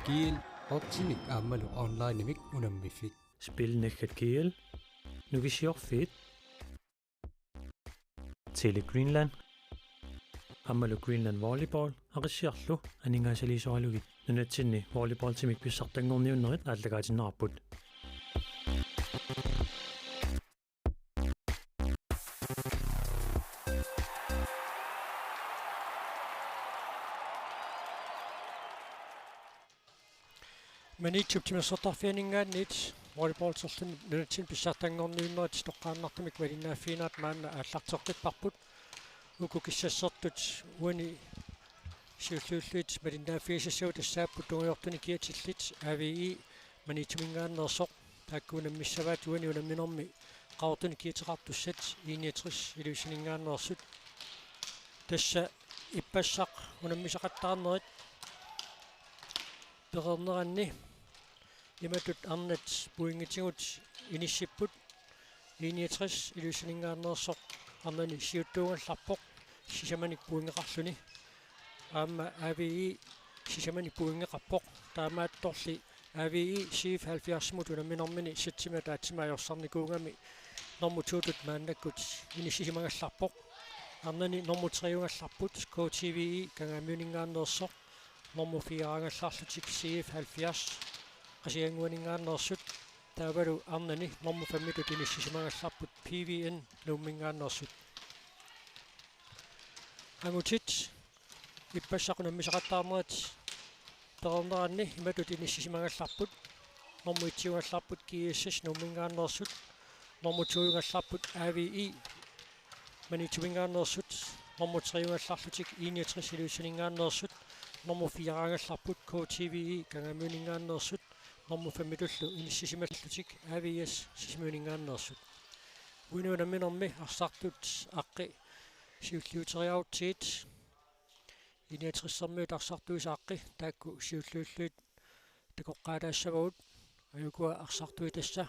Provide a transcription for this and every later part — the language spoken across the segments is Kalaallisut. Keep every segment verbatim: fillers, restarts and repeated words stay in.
G L, odds-imik aammalu online-imik unammiffik. Spil naggat G L, Nukissiorfiit, Tele Greenland aammalu Greenland Volleyball Aqissiarlu aningaasaliisoralugit nunatsinni volleyballtimik pissartanngorniunnerit aallakaatinneqarput. Maniitsup timersortarfianinngaanniit volleyballserluni nunatsinni pissartanngorniunnerit toqqaannartumik malinnaaffiginerat maanna aallarteqqipparput. Uku kissassertut uani siulliullugit malinnaaffigisassavut tassaapput tungujortunik kiatillit A V I Maniitsuminngaanneersoq, taakku unammissavaat uani unamminermi Qaqortunik kiateqartussat I niogtres Ilulissaninngaanneersut. Tassa ippassaq unammisaqattaarnerit pereerneranni imatut arnat pointigut inissipput. I niogtres Ilulissaninngaanneersoq arnani siuttuugallarpoq sisamanik pointeqarluni. Aamma A V I sisamanik pointeqarpoq. Taamaattorli A V I C F halvfjerdsimut unamminermini setsimi ataatsimut ajorsarnikuugami normu to-tut maannakkut inissisimagallarpoq. Arnani normu tre-ugallarput K T V I Kangaamiuninngaanneersoq, normu fire-gallarlutik C F halvfjerds Qasigiannguaninngaanneersut, taavalu arnani normu fem-itut inissisimagallarput P V N Nuumminngaanneersut. Angutit ippassaq unammisaqattaarnerit pereerneranni imatut inissisimagallarput: normu et-ugallarput G S S Nuumminngaanneersut, normu to-ugallarput A V I Maniitsuminngaanneersut, normu tre-ugallarlutik I niogtres Ilulissaninngaanneersut, normu fire-gallarput K T V I Kangaamiuninngaanneersut, normu fem-itullu inissisimallutik A V S Sisimiuninngaanneersut. Uani unamminermi arsartut aqqi siulliuteriarutsigit, I niogtres-ermiut arsartuisa aqqi taakku siulliullugit takoqqaataassavagut. Ajukua arsartui tassa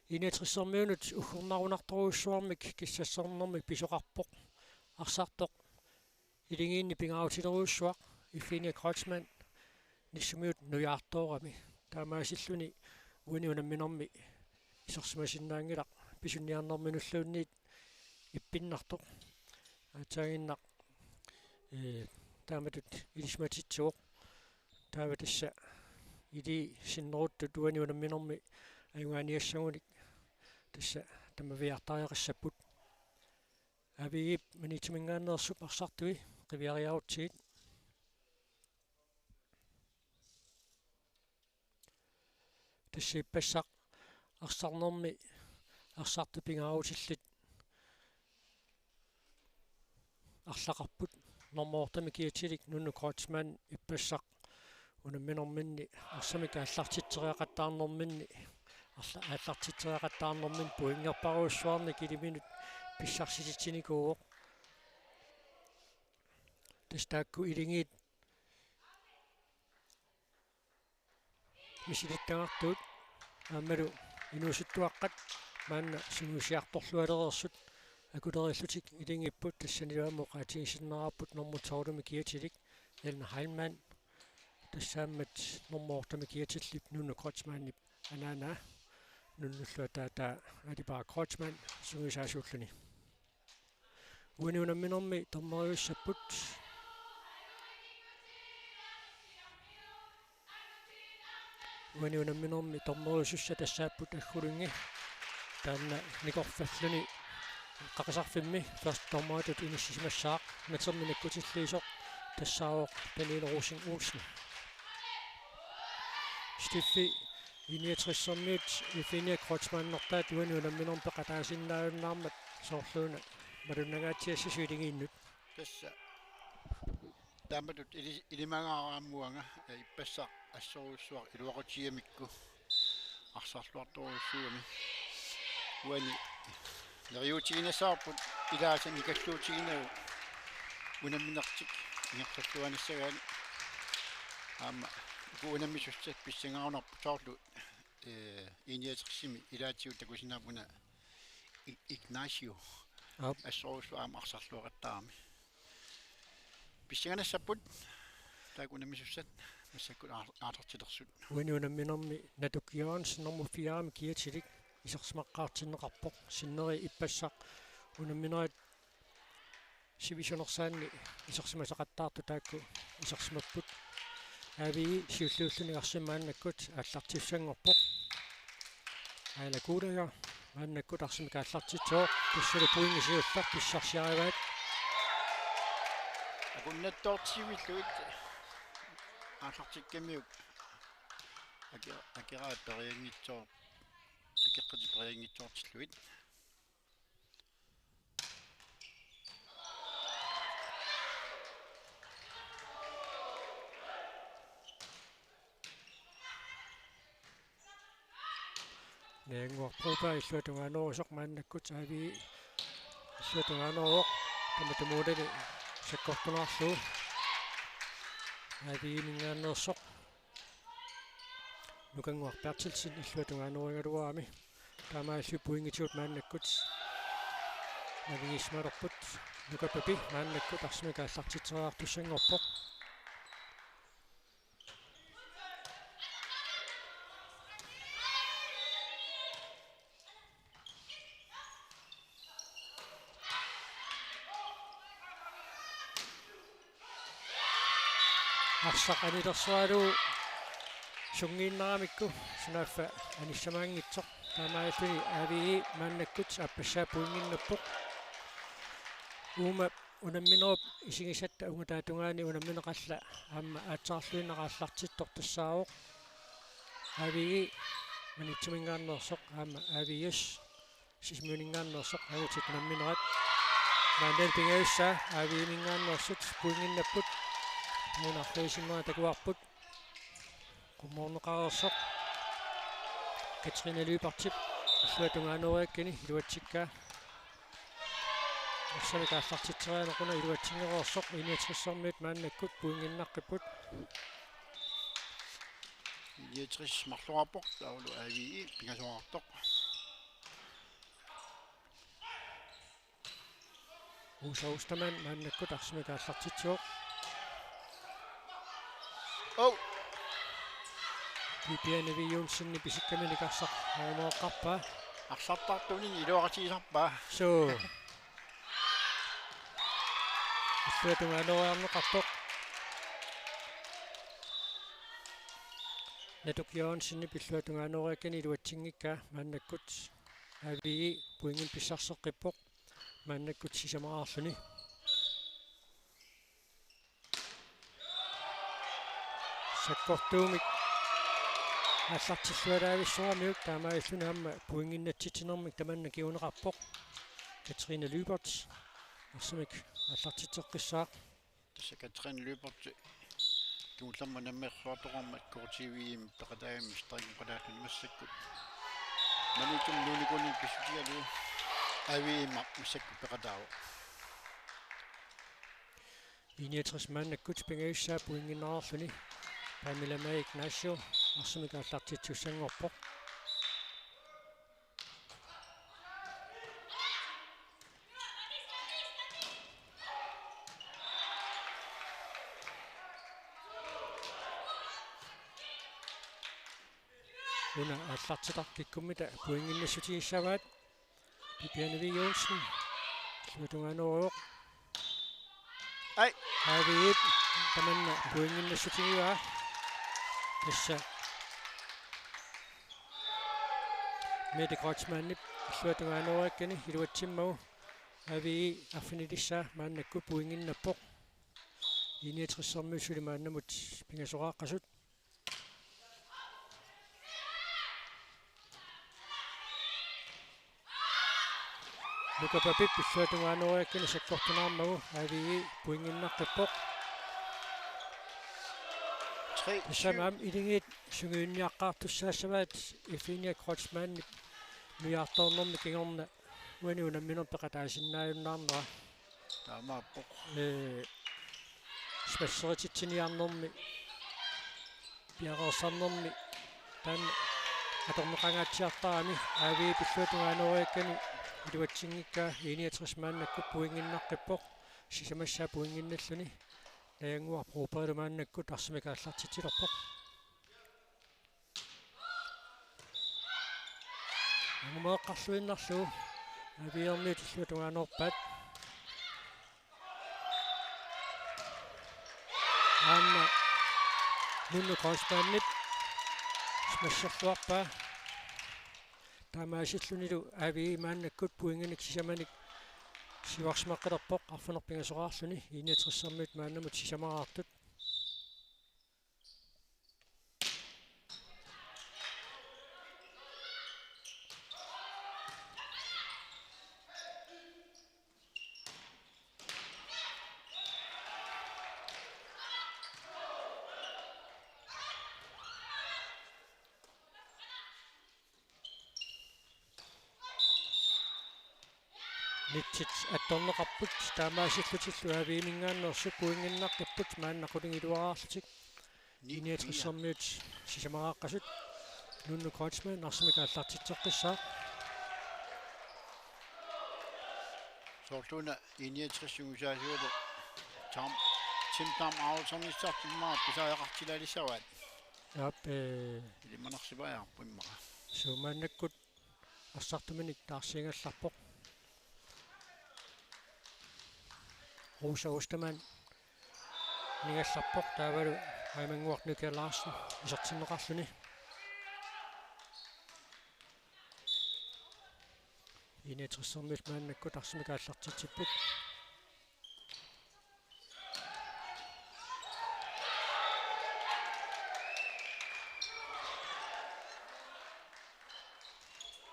I niogtres-ermiunut uggornarunartorujussuarmik kissassernermi pisoqarpoq arsartoq Ilingiinni pingaarutilerujussuaq Ifinia Kreutzmann Nissummiut nujaartoorami. Taamaasilluni uani unamminermi isersimasinnaanngilaq pisunniarnerminulluunniit ippinnartoq. Aatsaannguaq, ee, taamatut ilisimatitsivoq. Taava tassa ilii sinneruttut uani unamminermi ajugaaniassagunik tassa tamaviaartariaqassapput. A V I-p Maniitsuminngaanneersup arsartui qiviariarutsigit. Tassa ippassaq arsarnermi arsartut pingaarutillit arlaqarput. Normu otte-mi kiatilik Nunnu Kreutzmann ippassaq unamminerminni arsamik aallartitseriaqattaarnerminni, arla-, aallartitseriaqattaarnerminni pointerparujussuarnik iliminut pissarsisitsinikuuvoq. Tassa taakku ilingiit misilittagartuut aammalu inuusuttuaqqat maanna sungiusiartorlualereersut akulerillutik ilingiipput, tassanilu aamma oqaatigisinnaarparput normu tolv-mi kiatilik Ellen Heilmann, tassaammat normu otte-mi kiatillip Nunnu Kreutzmannip anaanaa, Nunnullu ataataa Alipaa Kreutzmann sungiusaasuulluni. Uani unamminermi dommeriussapput. Uani unamminermi dommeriusussat tassaapput Aggu Lynge, taanna nikorfalluni qaqisarfimmi første dommeritut inissisimassaaq, natermi nakkutilliisoq tassaavoq Pernille Rosing Olsen. Stiffi I niogtres-ermiut Ifinia Kreutzmannertaat uani unamminermi peqataasinnaajunnaarmat soorluuna malunnangaatsiassasut ilingiinnut. Tassa taamatut ili-, ilimagaara aamma uanga, ee, ippassaq assorujussuaq iluaqutigigamikku arsarluartorujussuugami. Uani neriuutiginnassavarput ilaasa nikalluutiginagu unamminertik ingerlalluarnissagaanni. Aamma uku unammisussat pissangagunarput soorlu, ee, I niogtres-imi ilaatigut takusinnaapput una I-, Ignacio. Aap. Assorujussuaq aamma arsarluaqattaarami. Pissanganassapput taakku unammisussat. massakkut aar-, aallartilersut. Uani unamminermi Natuk Jørgensen nummer fire-mi kiatilik isersimaqqaartinneqarpoq. Sinneri ippassaq unamminerit sivisunersaanni isersimasaqattaartut taakku isersimapput. A V I siulliulluni arsaq maannakkut aallartissanngorpoq. Aila Kuulaja maannakkut arsamik aallartitsivoq, tassalu pointi siulleq pissarsiarivaat. Akunnattoortillugit aallartikkamiuk ake-, akeraat perianngitsoor-, akeqqatit perianngitsoortillugit. Najannguaq Broberg illuatungaanerusoq maannakkut A V I illuatungaaneruvoq, tamatumuunani sakkortunaarlugu A V I-minngaanneersoq. Nukannguaq Berthelsen illuatungaanerugaluarami. Taamaalillutik pointigut maannakkut navigiissimalerput. Nuka Papi maannakkut arsamik aallartitseriartussanngorpoq. Arsaq anilersoralugu sunngiinnaramikku sunaaffa anissamaanngitsoq. Taamaalilluni A V I maannakkut aappassaa pointinnappoq. Uuma unamminerup isigisatta ungataatungaani unammineq alla aamma aatsaarluinnaq aallartittoq tassaavoq A V I Maniitsuminngaanneersoq aamma A V S Sisimiuninngaanneersoq ajortut unamminerat. Maannalu pingajussaa A V I-minngaanneersut pointinnapput. Muunarluisinnerat takuarput. Qummoorneqareersoq. Katrine Lyberthip illuatungaanerugakkani iluatsikkaa. Arsamik aallartitseriarneruna iluatsinngereersoq. I niogtressermiut maannakkut pointinnaqqipput. I niogtres marloraarpoq, taavalu A V I pingasoraartoq. Usa Ostermann maannakkut arsamik aallartitsivoq. Oh! Viviane V. Johnsenip isikkaminik arsaq aamma oqarpaa. Arsartartunik iluaqutigisarpaa. Suu. Illuatungaanerugaluarneqarpoq. Natuk Jørgensenip illuatungaanerugakkani iluatsinngikkaa maannakkut A V I pointinik pissarseqqippoq. Maannakkut sisamaraarluni. Sakkortuumik aallartillualaavissoramiuk taamaalilluni aamma pointinnatsitsinermik tamanna kinguneqarpoq. Katrine Lyberth arsamik aallartitseqqissaaq. Tassa Katrine Lyberth kingullermik unammersuartoqarmat K T V-mi peqataagami mesterinngorpalaalluni massakkut. Maniitsumi nuunikuunik pissutigalugu A V I-mi massakkut peqataavoq. I niogtres maannakkut pingajussaa pointinnarluni. Pamela May Ignacio arsamik aallartittussanngorpoq. Una aallartitaq kikkummita pointinnassutigissavat. Viviane V. Johnsen. Illuatungaaneruvoq. Ai. A V I-p tamanna pointinnassutigivaa. Tassa Mette Kreutzmannip illuatungaanerugakkani iluatsimmagu A V I arfinilissaa maannakkut pointinnappoq. I niogtressermiut suli maannamut pingasoraaqqasut. Nuka Papip illuatungaanerugakkani sakkortunaarmagu A V I pointinnaqqippoq. Tre, tassami aamma iligiit sungiunniaqqaartussaassavaat Efinia Kreutzmannip nujaartoornermi kingorna uani unamminermi peqataasinnaajunnaarnera. Taamaappoq. Ee, smasserititsiniarnermi, piareersarnermi, taanna atorneqangaatsiartarami A V I-p illuatungaanerugakkani iluatsinngikkaa. I niogtres maannakkut pointinnaqqippoq, sisamassaa pointinnalluni. Najannguaq Broberg maannakkut arsamik aallartitsilerpoq. Angumeeqqarluinnarlugu Aviiormiut illuatungaanoorpaat. Aamma Nunnu Kreuzmannip smasherluarpaa. Taamaasillunilu Avii maannakkut pointinik sisamanik siuarsimaqqilerpoq arfineq-pingasoraarluni. I-niogtressermiut maannamut sisamaraartut. Nitsit attorneqarput, taamaasillutillu Aviiminngaanneersut pointinnaqqipput maanna qulingiluaarlutik. I-niogtressermiut sisamaraaqqasut. Nunnu Kreutzmann arsamik aallartitseqqissaaq. Soorluuna I-niogtres sungiusaasuuvoq Tam, Tim Tam Aulsonissartik immaqa pisariaqartilaalissavaat. Aap, ee, ilimanarsipajaarpu immaqa. Suu, maannakkut assartuminik taarsiigallarpoq. Rosa Ostermann nigallarpoq, taavalu Aimannguaq Nukia Larsen isertinneqarluni. I-niogtressermiut maannakkut arsamik aallartitsipput.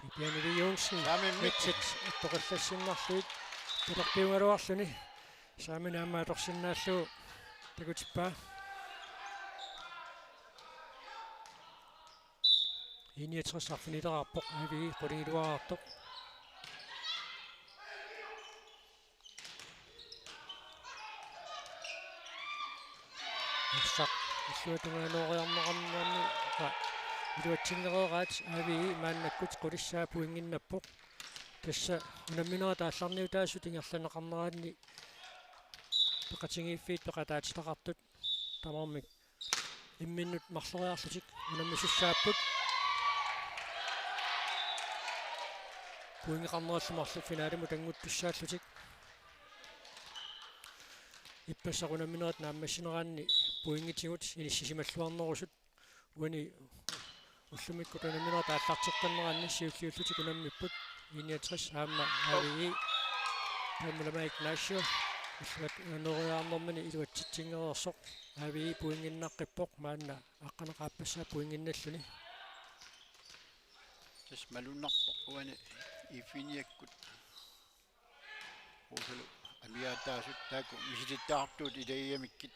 Bibiane V. Johnsen. Saamimmi. Nitsit attoqallassinnarlugit pilerpiugaluarluni. Saamini aamma atorsinnaallugu takutippaa. I-niogtres arfinileraarpoq, Avii qulingiluaartoq. Arsaq illuatungaanooriarneqarnerani iluatsinnereeraat, Avii maannakkut qulissaa pointinnappoq. Tassa unamminerat aallarniutaasut ingerlanneqarneranni peqatigiiffiit peqataatitaqartut tamarmik imminnut marloriarlutik unammisussaapput. Pointeqarnerallu marluk finalimut annguttussaallutik. Ippassaq unamminerat naammassineranni pointitigut inissisimalluarnerusut. Uani ullumikkut unamminerat aallarteqqinneranni siulliullutik unammipput. I-niogtres aamma Avii. Tammulama Ignacio. Illuatungaanooriarnermini iluatsitsinngereersoq. Avii pointinnaqqipput maanna aqqaneq-aappassaa pointinnalluni. Tassa malunnarpoq uani I-femogfyrrekkut. Uusalu amigaataasut taakku misilittagartuut ilagigamikku.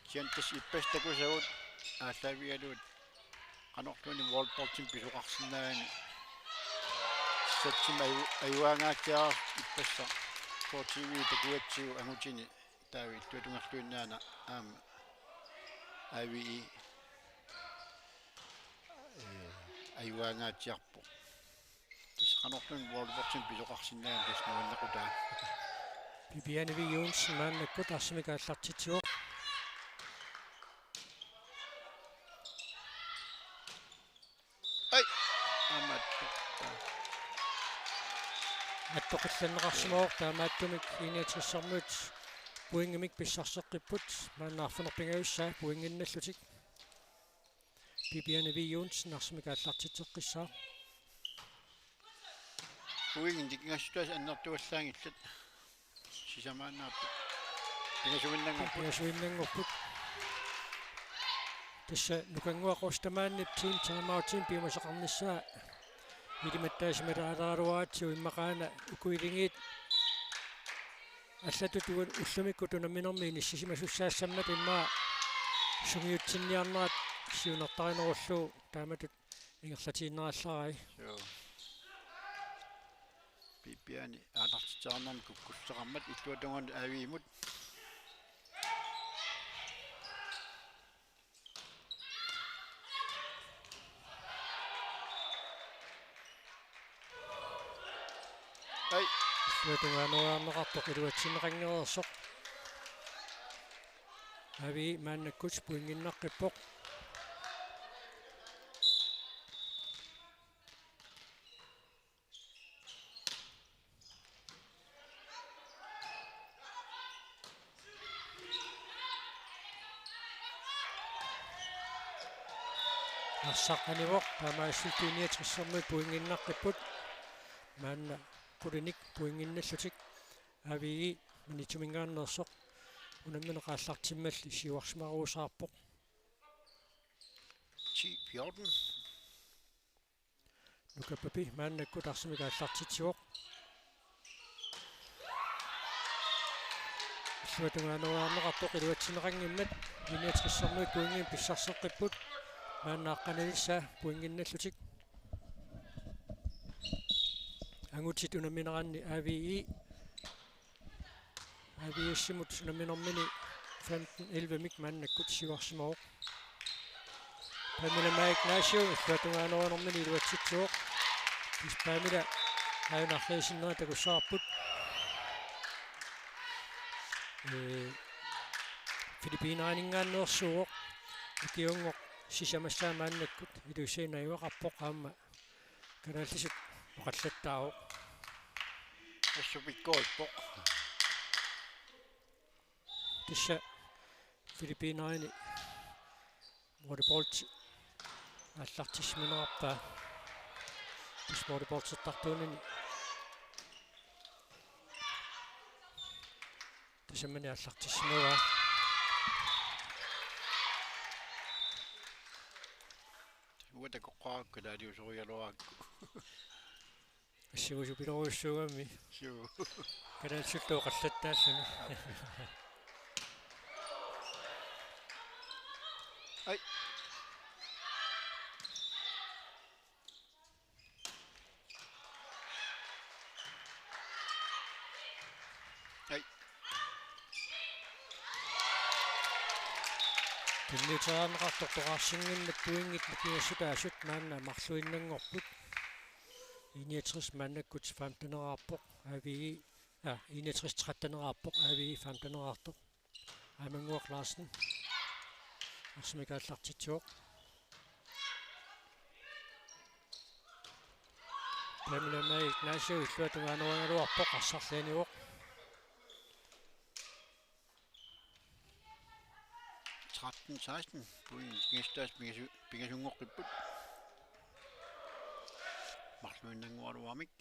Kisianni tassa ippassaq takusagut aallaavigalugu qanorluunniit wallboardimik pisoqarsinnaanani. Satsimik aju-, ajugaangaatsiarpoq ippassaq K T V takugatsigu angutini. Taava illuatungerluinnaana aamma Avii, ee, ajugaangaatsiarpoq. Tassa qanorluunniit wallboardimik pisoqarsinnaanani tassa nuannaqutaa. Bibiane V. Johnsen maannakkut arsamik aallartitsivoq. Ai! Aamma attu-, attoqillanneqarsimavoq, taamaattumik I-niogtressermiut pointimik pissarseqqipput, maanna arfineq-pingajussaa pointinnallutik. Bibiane V. Johnsen arsamik aallartitseqqissaaq. Pointit nikingassutaasa annertuallaanngillat. Sisamaannaapput. Pingasuinnanngorput. Pingasuinnanngorput. Tassa Nukannguaq Ostermannip team timeoutinik piumasaqarnissaa ilimattaasimalaaraluaratsigu, immaqaana uku iligiit allatut u-, ullumikkut unamminermi inissisimasussaassammat immaqa sungiutsinniarnerat siunertarinerullugu taamatut ingerlatiinnarallarai. Joo. Bibiane aallartitseqarnermi kukkussuteqarmat illuatungaanut Aviimut. Illuatungaaneriarneqartoq iluatsinneqanngitsoq. A V I maannakkut pointinnaqqippoq. Arsaq anivoq, taamaasilluni I-niogtressermiut pointinnaqqippoq. Maanna qulinik pointinnallutik. A V I minuttuminngaanneersoq unammineq aallartimmalli siuarsimarusaarpoq. Ti fjorten. Nukappapi maannakkut arsamik aallartitsivoq. Illuatungaaneriarneqartoq iluatsinneqanngimmat, I-niogtressermiut pointinik pissarseqqipput. Maanna aqqanilissaa pointinnallutik. Angutit unammineranni A V I. A V S-imut unamminermini femten elleve-mik maannakkut siuarsimavoq. Pamela Maj Ignatiu illuatungaanerunermini iluatsitsivoq. Kisianni Pamela aajuna arriisinnerit takussavarput. Ee, Filippinerinngaanneersuuvoq. Ikiunngoq sisamassaa maannakkut ilusiinnajuaqarpoq aamma kalaallisut oqallattaavoq. Assut pikkorissaaq. Tassa Filippinerini volleyball aallartissimanerarpaa. Tassa volleyballittartuunini tasamani aallartissimavaa. Uanga takoqqaarakkit kalaaliusorialuarakku. Assigusupiloruissuugami. Suu. Kalaallisullu oqallattaalluni. Ai. Ai. Tunniuteriarneqartoq toqqarsinngimmat pointit nikingassutaasut maanna marluinnanngorput. I-niogtres maannakkut femteneqarpoq, A V I, ja, I-niogtres tretteneqarpoq, A V I femteneqartoq. Aamannguaq Larsen. Arsamik aallartitsivoq. Pamela Maj Ignatiu illuatungaanerugaluarpoq, arsarli anivoq. Tretten seksten. Pointit nikingassutaasut pingasu-, pingasunngorput. Marluinnanngoraluarmik.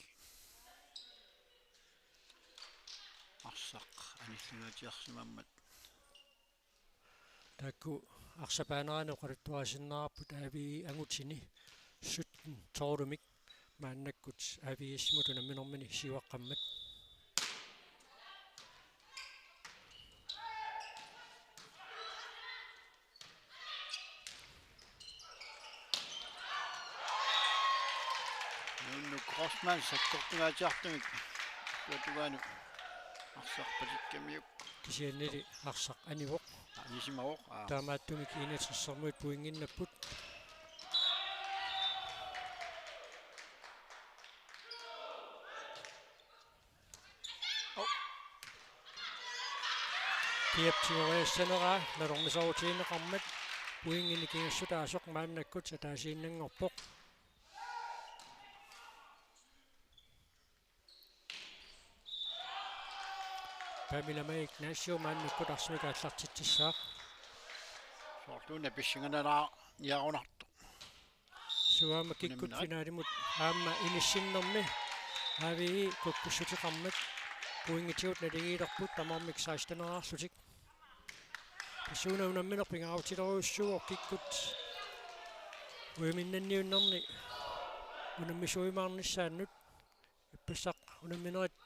Arsaq anillangaatsiarsimammat. Taakku arsaq paanerani oqaluttuarisinnaavarput A V I angutini sytten tolv-imik maannakkut A V S-imut unamminermini siuaqqammat. Nuunnu Crossman sakkortungaatsiartumik illuatungaanut arsaq palikkamiuk. Kisiannili arsaq anivoq. Anisimavoq, aa. Taamaattumik I-niogtres-ermiut pointinnapput. Au. Kiap tigoriassaneraa nalornisoorutigineqarmat, pointit nikingassutaasoq maannakkut ataasiinnanngorpoq. Pamela Maj Ignatiu maannakkut arsamik aallartitsissaaq. Soorluuna pissanganalaarniarunartoq. Suu, aamma kikkut unamminerat finalimut aamma inissinnermi A V I kukkussuteqarmat pointitigut naligiilerput tamarmik seksten-eraarlutik. Tassuuna unammineq pingaarutilerujussuuvoq kikkut ujaminnanniunnerni unammisuujumaarnissaannut. Ippassaq unamminerit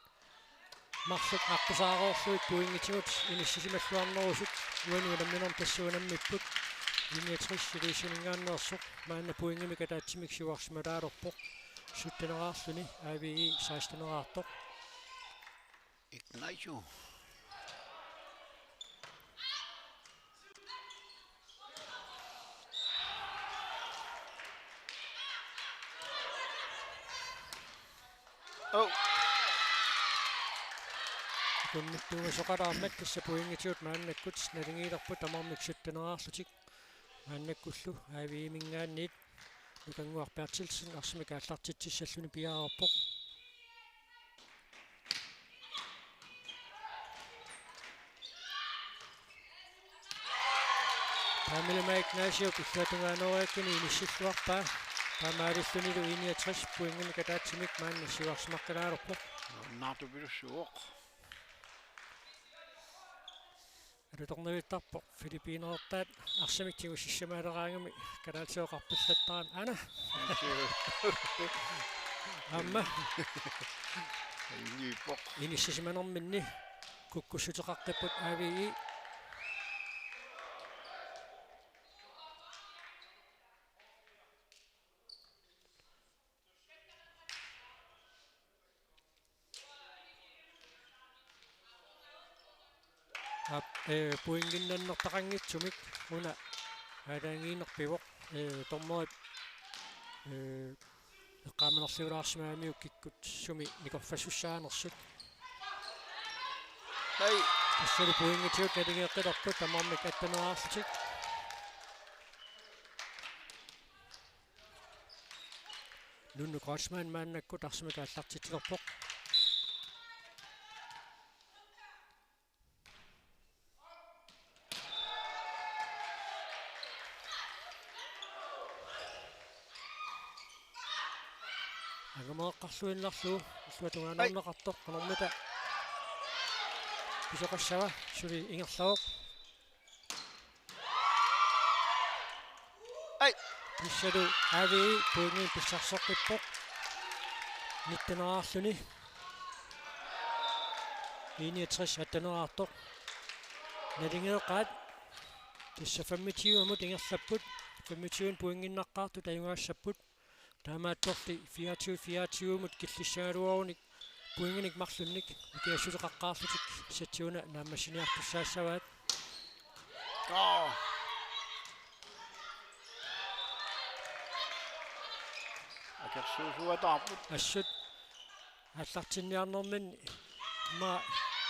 marluk aqqusaareerlugit pointitigut inissisimalluarnerusut uani unamminermi tassa unammipput. I-niogtres Ilulissaninngaanneersoq maanna pointimik ataatsimik siuarsimalaalerpoq. Sytten-eraarluni A V I seksten-eraartoq. Ignacio. Oh. Nunnuttuugasoqalaarmat tassa pointigut maannakkut naligiilerput tamarmik sytteneraarlutik. Maannakkullu A V E-minngaanniit Nukannguaq Berthelsen arsamik aallartitsissalluni piareerpoq. Taamaalilluni Ignatiup illuatungaanooriakkani inissilluarpaa. Taamaalillunilu I niogtres pointimik ataatsimik maanna siuarsimaqqilaalerpoq. Naartupilussuoq. Alutornavittarpoq Filippiinertaat arsamik tigusissimaleraangami kalaallisut oqarpallattarami. Aana. Aamma. Igiippoq. Inissisimanerminni kukkussuteqaqqipput A V E. Aap, ee, pointinnannertaqanngitsumik una aalajangiinerpivoq, ee, dommerip, ee, eqqaamanerliulaarsimagamiuk kikkut sumi nikorfassussaanersut. Ai. Tassalu pointigut naligeeqqilerput tamarmik atteneraarlutik. Nunnu Kreutzmann maannakkut arsamik aallartitsilerpoq. Angumeeqqarluinnarlugu illuatungaanoorneqartoq qanormita pisoqassava, suli ingerlavoq. Ai. Tassalu A V E pointimik pissarseqqippoq. Nitteneqarluni. I niogtres atteneqartoq. Naligeeqqaat. Tassa femogtyvemut ingerlapput. Femogtyve pointinnaqqaartut ajugaassapput. Taamaattorli fireogtyve fireogtyvemut killissagaluarunik pointinik marlunnik ikiassuteqaqqaarlutik satsiuna naammassiniartussaassavaat. Aa. Akersuusuataarput. Assut aallartinniarnerminni ima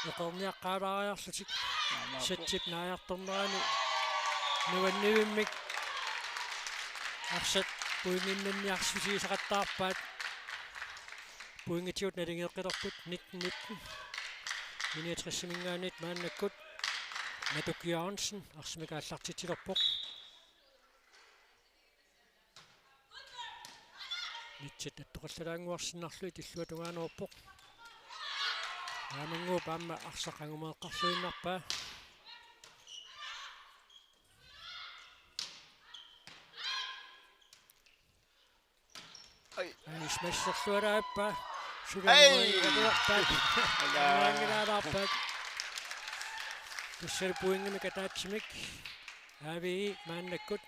eqerniaqqaalaariarlutik. Aamma. Satsip naajartornerani nuannivimmik arsat pointinnanniarsiutigisaqattaarpaat. Pointitigut naligeeqqilerput nitten nitten. I niogtresiminngaanniit maannakkut Natuk Jørgensen arsamik aallartitsilerpoq. Nitsit attoqallalaannguarsinnarlugit illuatungaanuarpoq. Aamannguup aamma arsaq angumeeqqarluinnarpaa. Ai. Ai, smasherluaraappaa. Ai. Sulanguigaluarpaat. Ala. Sulanguigaluarpaat. Tassalu pointimik ataatsimik A V E maannakkut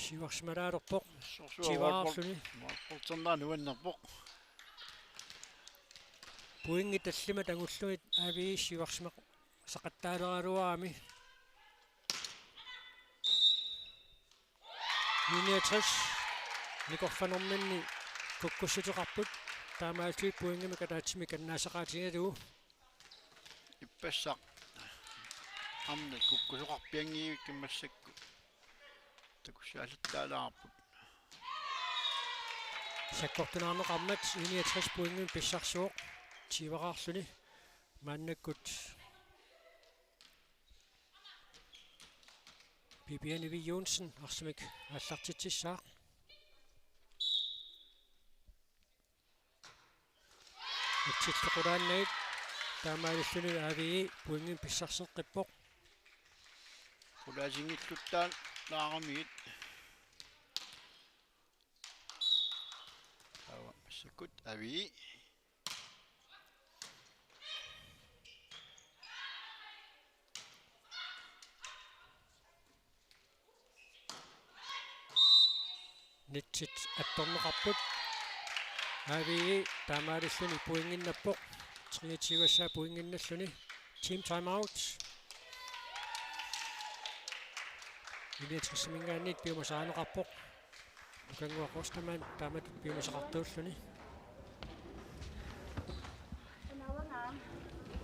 siuarsimalaalerpoq. Sorsuaq. Tivaarluni. Wahlborg-, Wahlborgterneq nuannerpoq. Pointit tallimat angullugit A V E siuarsimasaqattaaleraluarami. I niogtres nikorfanerminni kukkussuteqarput. Taamaalillutik pointimik ataatsimik annaasaqaatigalugu. Ippassaq aamma kukkusoqarpianngivikka massakkut. Takussaallattaalaarput. Sakkortunaarneqarmat I niogtres pointimik pissarsivoq. Tivaarluni maannakkut Bibiane V. Johnsen arsamik aallartitsissaaq. Nitsillu qulaannagit, taamaalilluni A V E pointimik pissarseqqippoq. Qulaasinngilluttaalaaramiit. Taava massakkut A V E. Nitsit attorneqarput. A V E taamaalilluni pointinnappoq. Treogtyve pointinnalluni. Team timeout. I niogtresiminngaanniit piumasarineqarpoq. Nukannguaq Ostermann taamatut piumasaqartuulluni.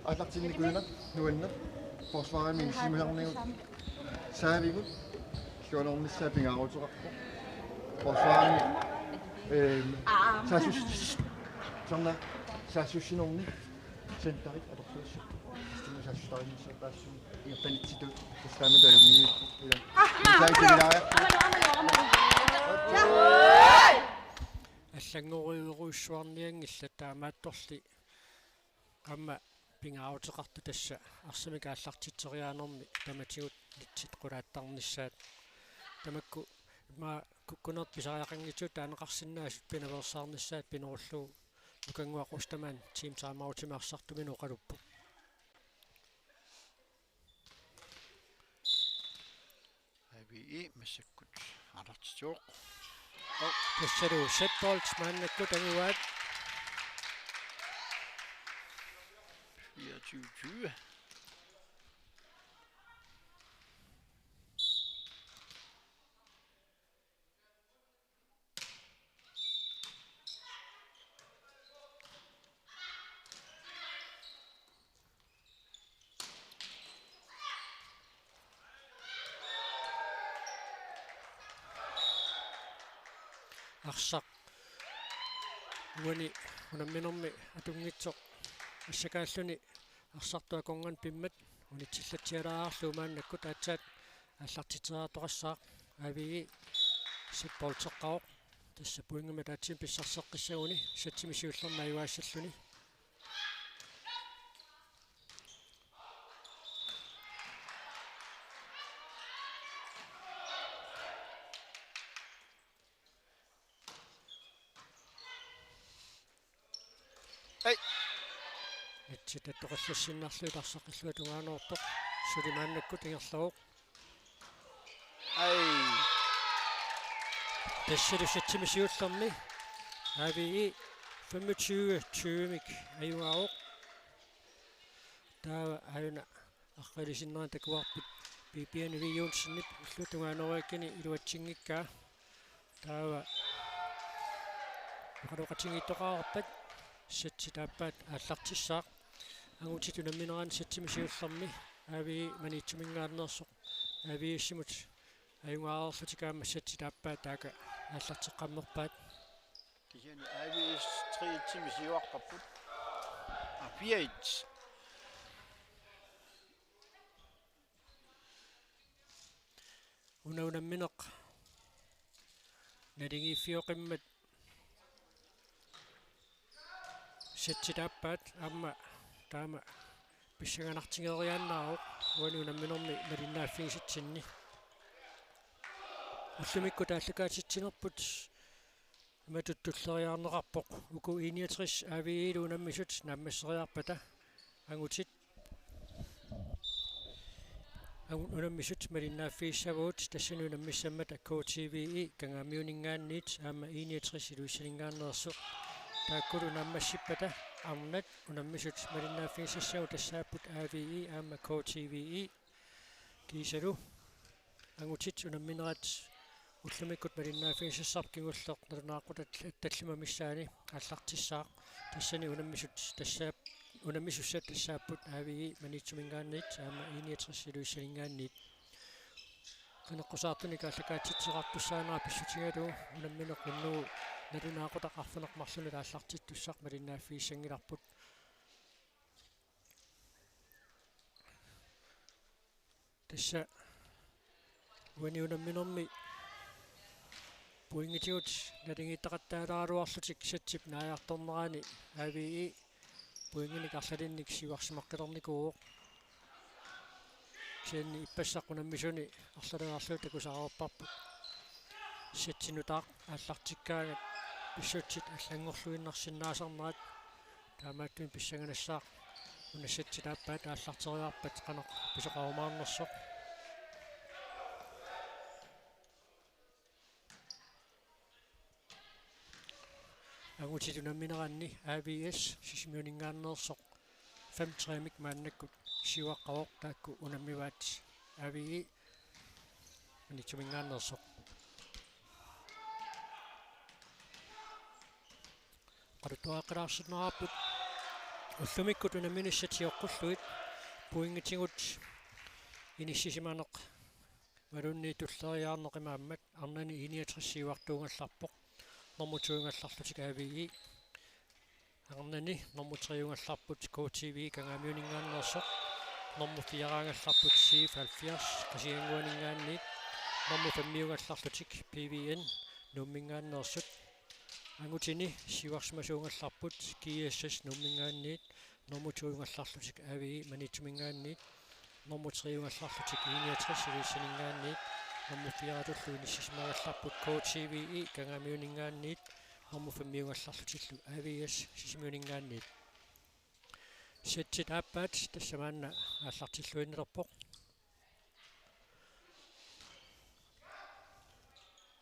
Aallartinnikuuneq nuanneq. Forsvarimi insimusarnigut saavigut. Illuanernissaa pingaaruteqarpoq. Forsvarimi, ehm, saassus-, sanna saassussinerni centerit atorluassappat. Tassa saassussitarinissaa taassuma ingerlanitsitut tassaammata ajunngilluinnarpoq ila. Isai kiviliariarpoq. Allanngoriarujussuarnianngillat, taamaattorli aamma pingaaruteqartoq tassa arsamik aallartitseriaanermi tamatigut nitsit qulaattarnissaat. Tamakku immaqa kukkunertik pisariaqanngitsut taaneqarsinnaasut pinaveersaarnissaat pinerullugu Nukannguaq Ostermann team timeoutimik arsartuminut oqaluppoq. A V E massakkut aallartitsivoq. Au. Tassalu set-bold maannakkut anguaat. Fireogtyve tyve. Arsaq uani unamminermi atunngitsoq assakaalluni arsartup akornganni pimmat unitsillatsialaarlugu maannakkut aatsaat aallartitseriartoqassaaq. A V E set-boldeqqavoq. Tassa pointimik ataatsimik pissarseqqissaguni setimi siullermi ajugaassalluni. Ai. Nitsit attoqallassinnarlugit arsaq illuatungaaneersoq suli maannakkut ingerlavoq. Ai. Tassalu setimi siullermi A V E femogtyve tyvemik ajugaavoq. Taava aajuna aqqaneq-marlunnik takuarput Pipiani V. Johnsenip illuatungaaneruakkani iluatsinngikkaa. Taava oqaloqatigiittoqarpat settit aappaat aallartissaaq. Angutit unammineranni setimi siullermi A V E Maniitsuminngaanneersoq A V S-imut ajugaareerlutik aamma settit aappaat taakku aallarteqqammerpaat. Kisianni A V S tre et-imi siuaqqapput. A fire et. Una unammineq naligiiffioqimmat settit aappaat aamma taama pissanganartigeriaannaavoq uani unamminermi malinnaaffigisatsinni. Ullumikkut aallakaatitsinerput imatut tulleriiaarneqarpoq. Uku I niogtres A V E-lu unammisut naammasseriarpata angutit angu-, unammisut malinnaaffigissavagut, tassani unammissammata K T V E Kangaamiuninngaanniit aamma I niogtres Ilulissaninngaanneersoq. Taakkulu naammassippata arnat unammisut malinnaaffigisassagut tassaapput A V E aamma K T V E. Kiisalu angutit unamminerat ullumikkut malinnaaffigisassarput kingulleq nalunaaqutaq Tallimat missaani aallartissaaq. Tassani unammisut tassaap-, unammisussat tassaapput A V E Maniitsuminngaanniit aamma I niogtres Ilulissaninngaanniit. Qineqqusaartunik aallakaatitseqartussaanera pissutigalugu unammineq unnugu nalunaaqutaq arfineq-marlunut aallartittussaq malinnaaffigisanngilarput. Tassa uani unamminermi pointigut naligiittaqattaalaaraluarlutik settip naajartornerani A V E pointinik arlalinnik siuarsimaqqilernikuuvoq. Kisianni ippassaq unammisuni arlaliarlugu takusarparput. Settinut aallartikkaangat pissutsit allanngorluinnarsinnaasarnerat. Taamaattumik pissanganassaaq una settit aappaat aallarteriarpat qanoq pisoqarumaarnersoq. Angutit unammineranni A V S Sisimiuninngaanneersoq fem tre-mik maannakkut siuaqqavoq, taakku unammivaat A V E Maniitsuminngaanneersoq. Oqaluttuaqqalaarsinnaavarput Ullumikkut unamminissatsiaq oqqullugit pointigut inissisimaneq imaluunniit tulleriiaarneq imaammat arnani I niogtres siuartuugallarpoq. Nummer to-gallarlutik A V I. Arnani nummer tre-gallarput K T V Kangaamiuninngaanneersoq. Nummer fire-gallarput C F halvfjerds Qasigiannguaninngaanniit. Nummer fem-gallarlutik P V N Nuumminngaanneersut. Angutini siuarsimasuugallarput G S S Nuumminngaanniit, nummer to-gallarlutik A V I Maniitsuminngaanniit, nummer tre-gallarlutik I niogtres Ilulissaninngaanniit, nummer fire-tullu inissisimagallarput K T V I Kangaamiuninngaanniit, nummer fem-gallarlutillu A V S Sisimiuninngaanniit. Settit aappaat tassa maanna aallartilluinnalerpoq.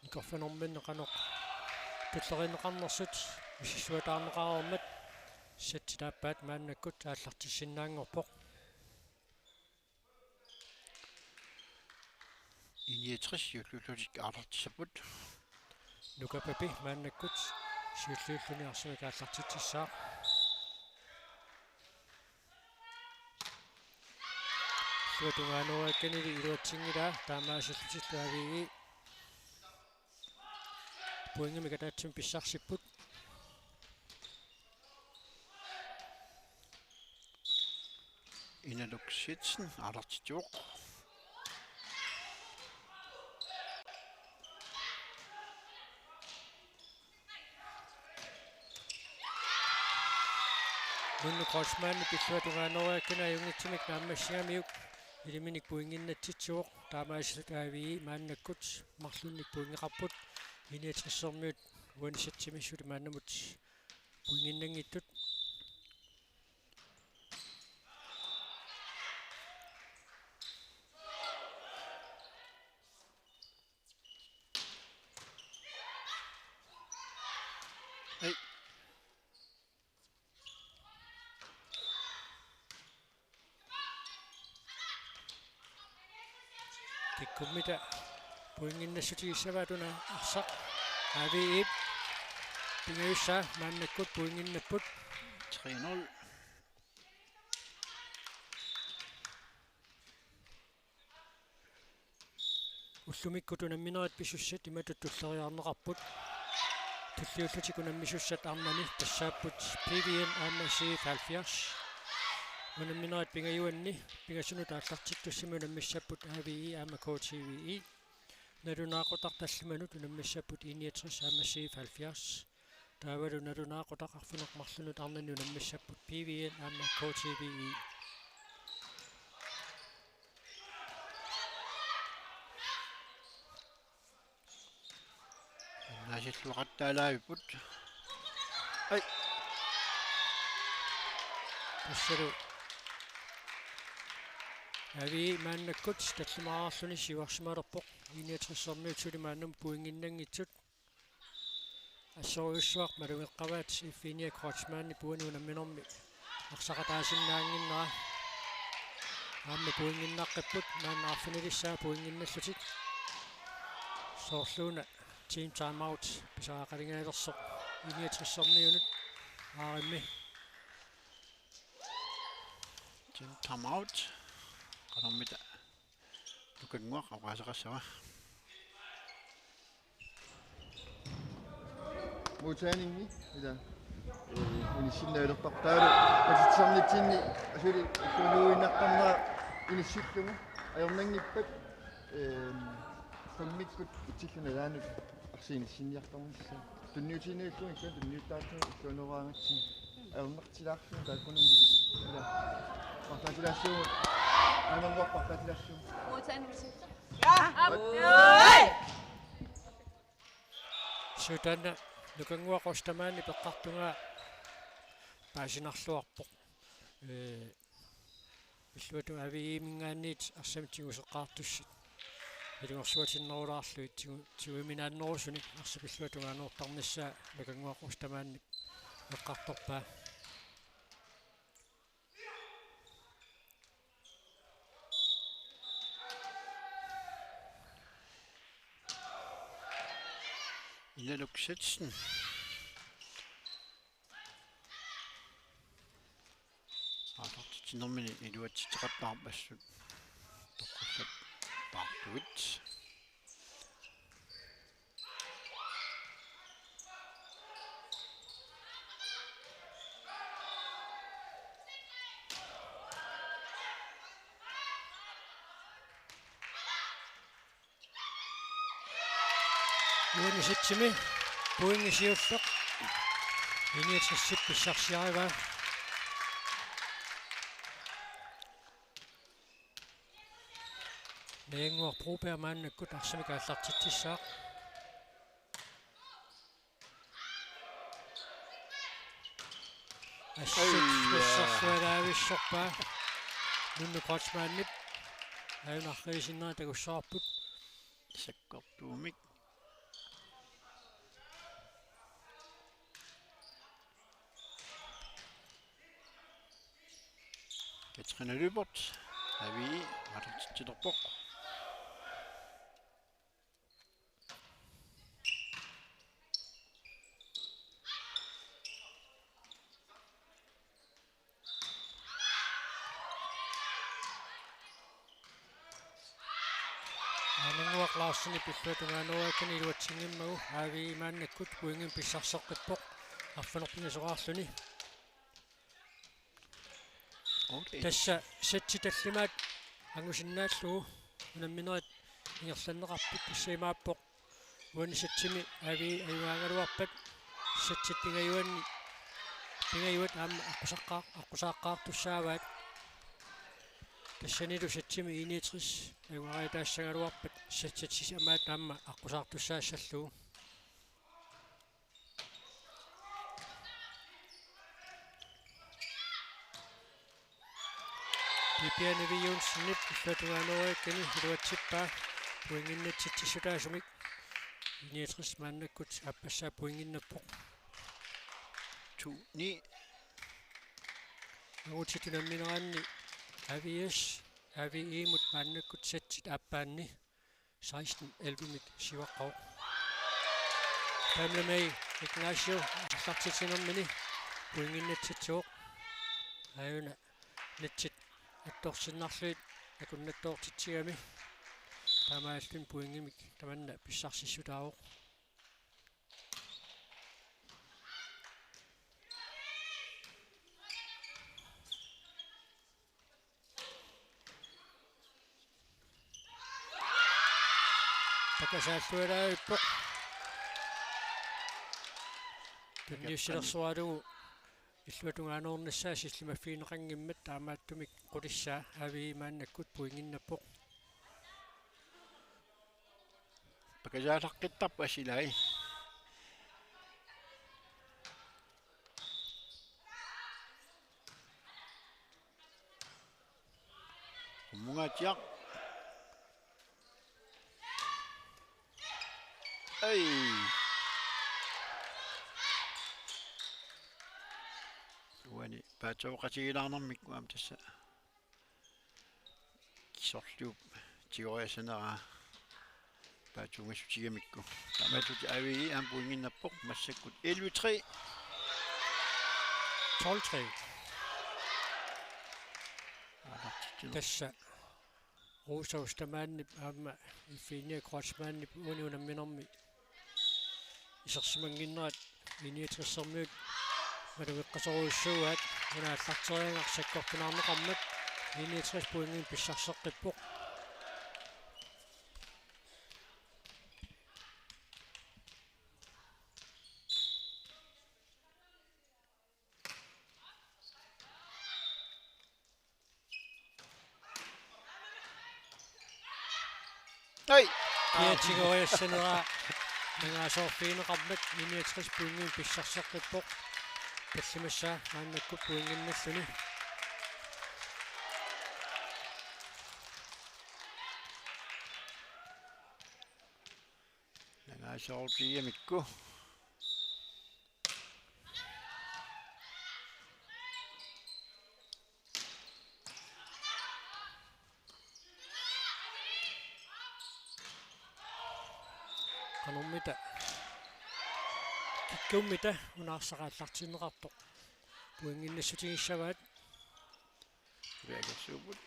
Nikorfanerminni qanoq tulleriinneqarnersut misissuataarneqareermat settit aappaat maannakkut aallartissinnaanngorpoq. I niogtres siulliullutik aallartissapput. Nuka Papi maannakkut siulliulluni arsamik aallartitsissaaq. Illuatungaanut aamma iluatsinngilaa, taamaasillutillu A V I pointimik ataatsimik pissarsipput. Inaluk Sitsen aallartitsivoq. Nunnu Kreutzmannip illuatungaanut aamma ajunngitsumik naammassigamiuk ilaminik pointinnattitsivoq, taamaasillutik A V I maannakkut marlunnik pointeqarput. I niogtres-ermiut uani setsimi suli maannamut pointinnanngitsut. Hej. Kikkummita pointinnassutigissavaat una arsaq. A V I-p pingajussaa maannakkut pointinnapput. Tre nul. Ullumikkut unamminerit pisussat imatut tulleriiaarneqarput. Tulliullutik unammisussat arnani tassaapput P V N aamma C F halvfjerds. Unamminerit pingajuanni pingasunut aallartittussami unammissapput A V I aamma K T V I. Nalunaaqutaq tallimanut unammissapput I niogtres aamma C F halvfjerds. Taavalu nalunaaqutaq arfineq-marlunut arnani unammissapput P V N aamma K T V I. Naasilluaqattaalaavipput. Ai. Tassalu A V I maannakkut tallimaarluni siuarsimalerpoq. I niogtres-ermiut suli maannamut pointinnanngitsut. Assorujussuaq malugeqqavaat F N I-a Kreutzmannip uani unamminermi arsaqataasinnaannginnera. Aamma pointinnaqqipput maanna arfinilissaa pointinnallutik. Soorluuna team timeout pisariaqalingaalersoq I niogtres-ermiunut aarimmi. Team timeout. Qanormita Nukannguaq oqaaseqassava? Modtagningi, ila, eh, inissinnaalertartaalu katitsisarnitsinni asuli illuinnartarnera inissillugu ajornanngippat, eh, femmikkut itsillugu nalaanut arsaq inissinniartarnissaa. Tunniutiinnarlugu illuanut tunniuttaarlugu illuanut oqaangatsi. Ajornartilaarlugu taakkununnga. Ila. Partaatilaassuugut. Aamma partaatilaassuugut. Modtagningi. Suut taanna Nukannguaq Ostermannip eqqartugaa paasinarluarpoq. Ee, illuatungaani A V I-minngaanniit arsamik tiguseqqaartussat ilungersuatinnerulaarlugit tigu-, tiguiminaannerusunik arsaq illuatungaanuartarnissaa Nukannguaq Ostermannip eqqartorpaa. Inaluk Sitsen. Nermini iluatsitseqattaarpassut toqqissat paartuit. Uani sætsimi pointi siulleq I niogtresip pissarsiarivaa. Najanguaq Broberg maannakkut arsamik aallartitsissaaq. Assut Aijaa. Pissorsualaavissorpaa. Nunnu Kreutzmannip. Aajuna arriisinnaanera takussavarput. Sakkortuumik. Katrine Lyberth, A V I, aallartitsilerpoq. Aamannguaq Larsenip illuatungaanerugakkani iluatsinngimmagu A V I maannakkut pointimik pissarseqqippoq arfineq-pingasoraarluni. Okay. Tassa sætsi tallimaat angusinnaallugu unamminerit ingerlanneqarput, tassa imaappoq uani sætsimi A V I ajugaagaluarpat sætsit pingajuanni, pingajuat aamma aqqusaqqaar-, aqqusaaqqaartussaavaat. Tassanilu sætsimi I niogtres ajugariataassagaluarpat sætsit sisamaat aamma aqqusaartussaassallugu. Pipiani V. Johnsenip illuatungaanerugakkani iluatsippaa pointinnitsitsissutaasumik. I niogtres maannakkut aappassaa pointinnappoq. To ni. Angutitut unammineranni A V S, A V I-mut maannakkut sætsit aappaanni seksten elleve-mik siuaqqavoq. Pamela May Ignacio aallartitsinermini pointinnitsitsuuvoq. Aajuna netsit attorsinnarlugit akunnattoortitsigami. Taamaalilluni pointimik tamanna pissarsissutaavoq. Pakasaallualaavippoq. Tunniussilersoralugu illuatungaaneernissaa sillimaffigineqanngimmat, taamaattumik qulissaa A V I maannakkut pointinnappoq. Pakasaallaqqittarpoq assilai. Qummungaatsiaq. Ai. Uani paatsooqatigilaarnermik aamma tassa. Kisorliup tigoriassaneraa paatsuungassutigamikku. Taamaattumik A V I aamma pointinnappoq massakkut elleve tre. Tolv tre. Aallartitsinut. Tassa Rosa Ostermannip aamma Ifinia Kreutzmannip uani unamminermi isersimannginnerat I niogtressermiut malugeqqasorujussuugaat, una aallarteriagaq sakkortunaarneqarmat I niogtres pointimik pissarseqqippoq. Ai. Kiatigoriassaneraa nangaasoorfigineqarmat I niogtres pointimik pissarseqqippoq. Tallimassaa maannakkut pointinnalluni. Nangaasoorutigigamikku. Qanormita. Kikkummita una arsaq aallartinneqartoq. Pointinnassutigissavaat. Akersuupput.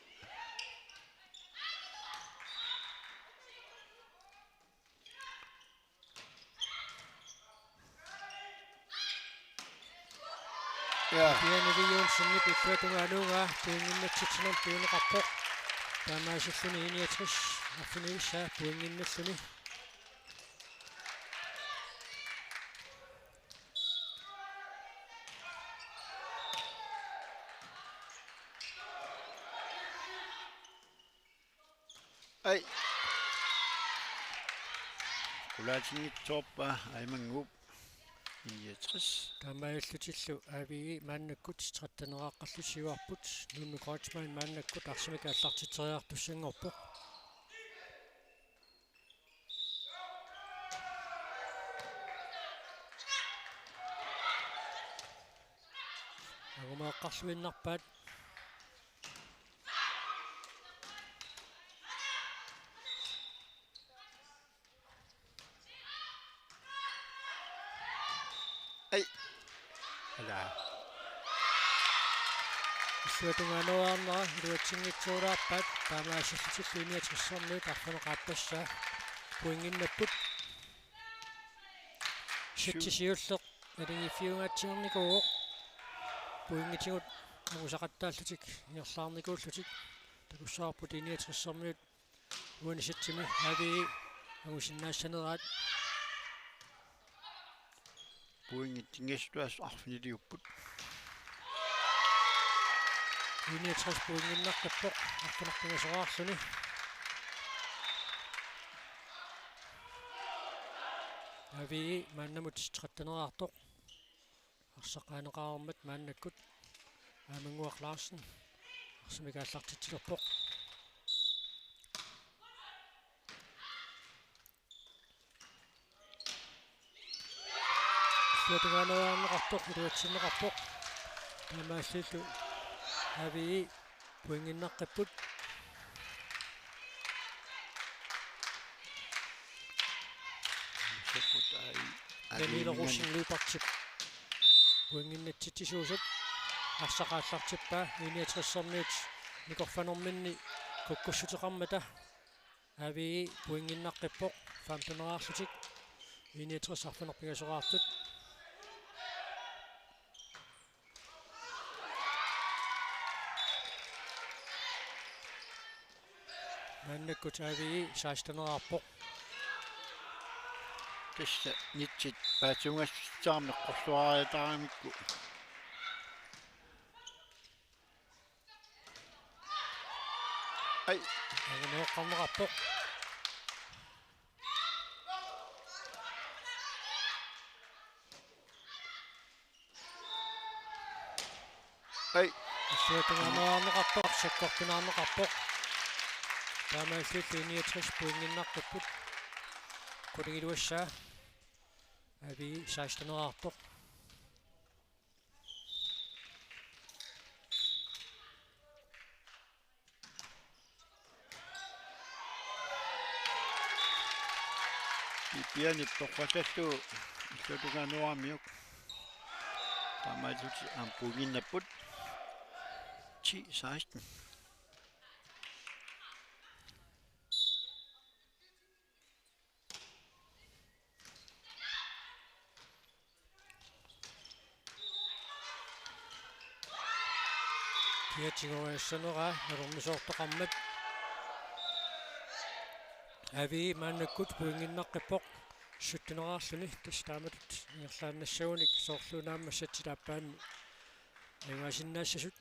Ja. Piani Viunsenip illuatungaanut pointinnaatsitsinermut piuneqarpoq. Taamaasilluni I-niogtres arfinilissaa pointinnalluni. Ai. Qulaatinngitsoorpaa Aimannguup. I-niogtres. Taamaalillutillu A V I maannakkut tretten-eraaqqallu siuarput, Nuno Kreutzmann maannakkut arsamik aallartitseriartussanngorpoq. Angumeeqqarluinnarpaat. Ai. Ala. Illuatungaanuarnera iluatsinngitsoorpaat, taamaasillutillu I-niogtres-ermiut arfineq-aappassaa pointinnapput. Setsi siulleq naligiiffiungaatsiarnikuuvoq. Pointitigut angusaqattaallutik ingerlaarnikuullutik. Takussavarput I-niogtres-ermiut uani setsimi A V I angusinnaassaneraat. Pointit pingasunngitsut arfiniliupput. I-niogtres pointinnaqqippoq arfineq-pingasoraarluni. A V I maannamut tretten-eraartoq. Arsaq aaneqarmat maannakkut Aamannguaq Larsen arsamik aallartitsilerpoq. Illuatungaanuarneqarpoq, iluatsinneqarpoq. Taamaalillutillu A V I pointinnaqqipput. Sukkut ai. Daniel Rosenlybertip pointinnatsitsisuusoq. Arsaq aallartippaa I-niogtres-ermiut nikorfanerminni kukkussuteqarmata. A V I pointinnaqqippoq femten-eraarlutik. I-niogtres arfineq-pingasoraartut. Maannakkut A V I seksten-eraarpoq. Tassa nitsit paatsuungassutsaarmi qorluariataaramikku. Ai. Angumeeqqarneqarpoq. Ai. Illuatungaanuarneqarpoq, sakkortunaarneqarpoq. Taamaalillutillu I-niogtres pointinnaqqippoq. Qulingiluassaa. A V I seksten-eraarpoq. Pipianip toqqassallugu illuatungaanuarmiuk. Taamaalillutik aamma pointinnapput. Ti seksten. Kiatigoriassanera nalornisoortoqarmat. A V I maannakkut pointinnaqqippoq sytten-eraarluni, tassa taamatut ingerlaannassagunik soorlu una aamma setsit aappaanni ajugaasinnaassasut.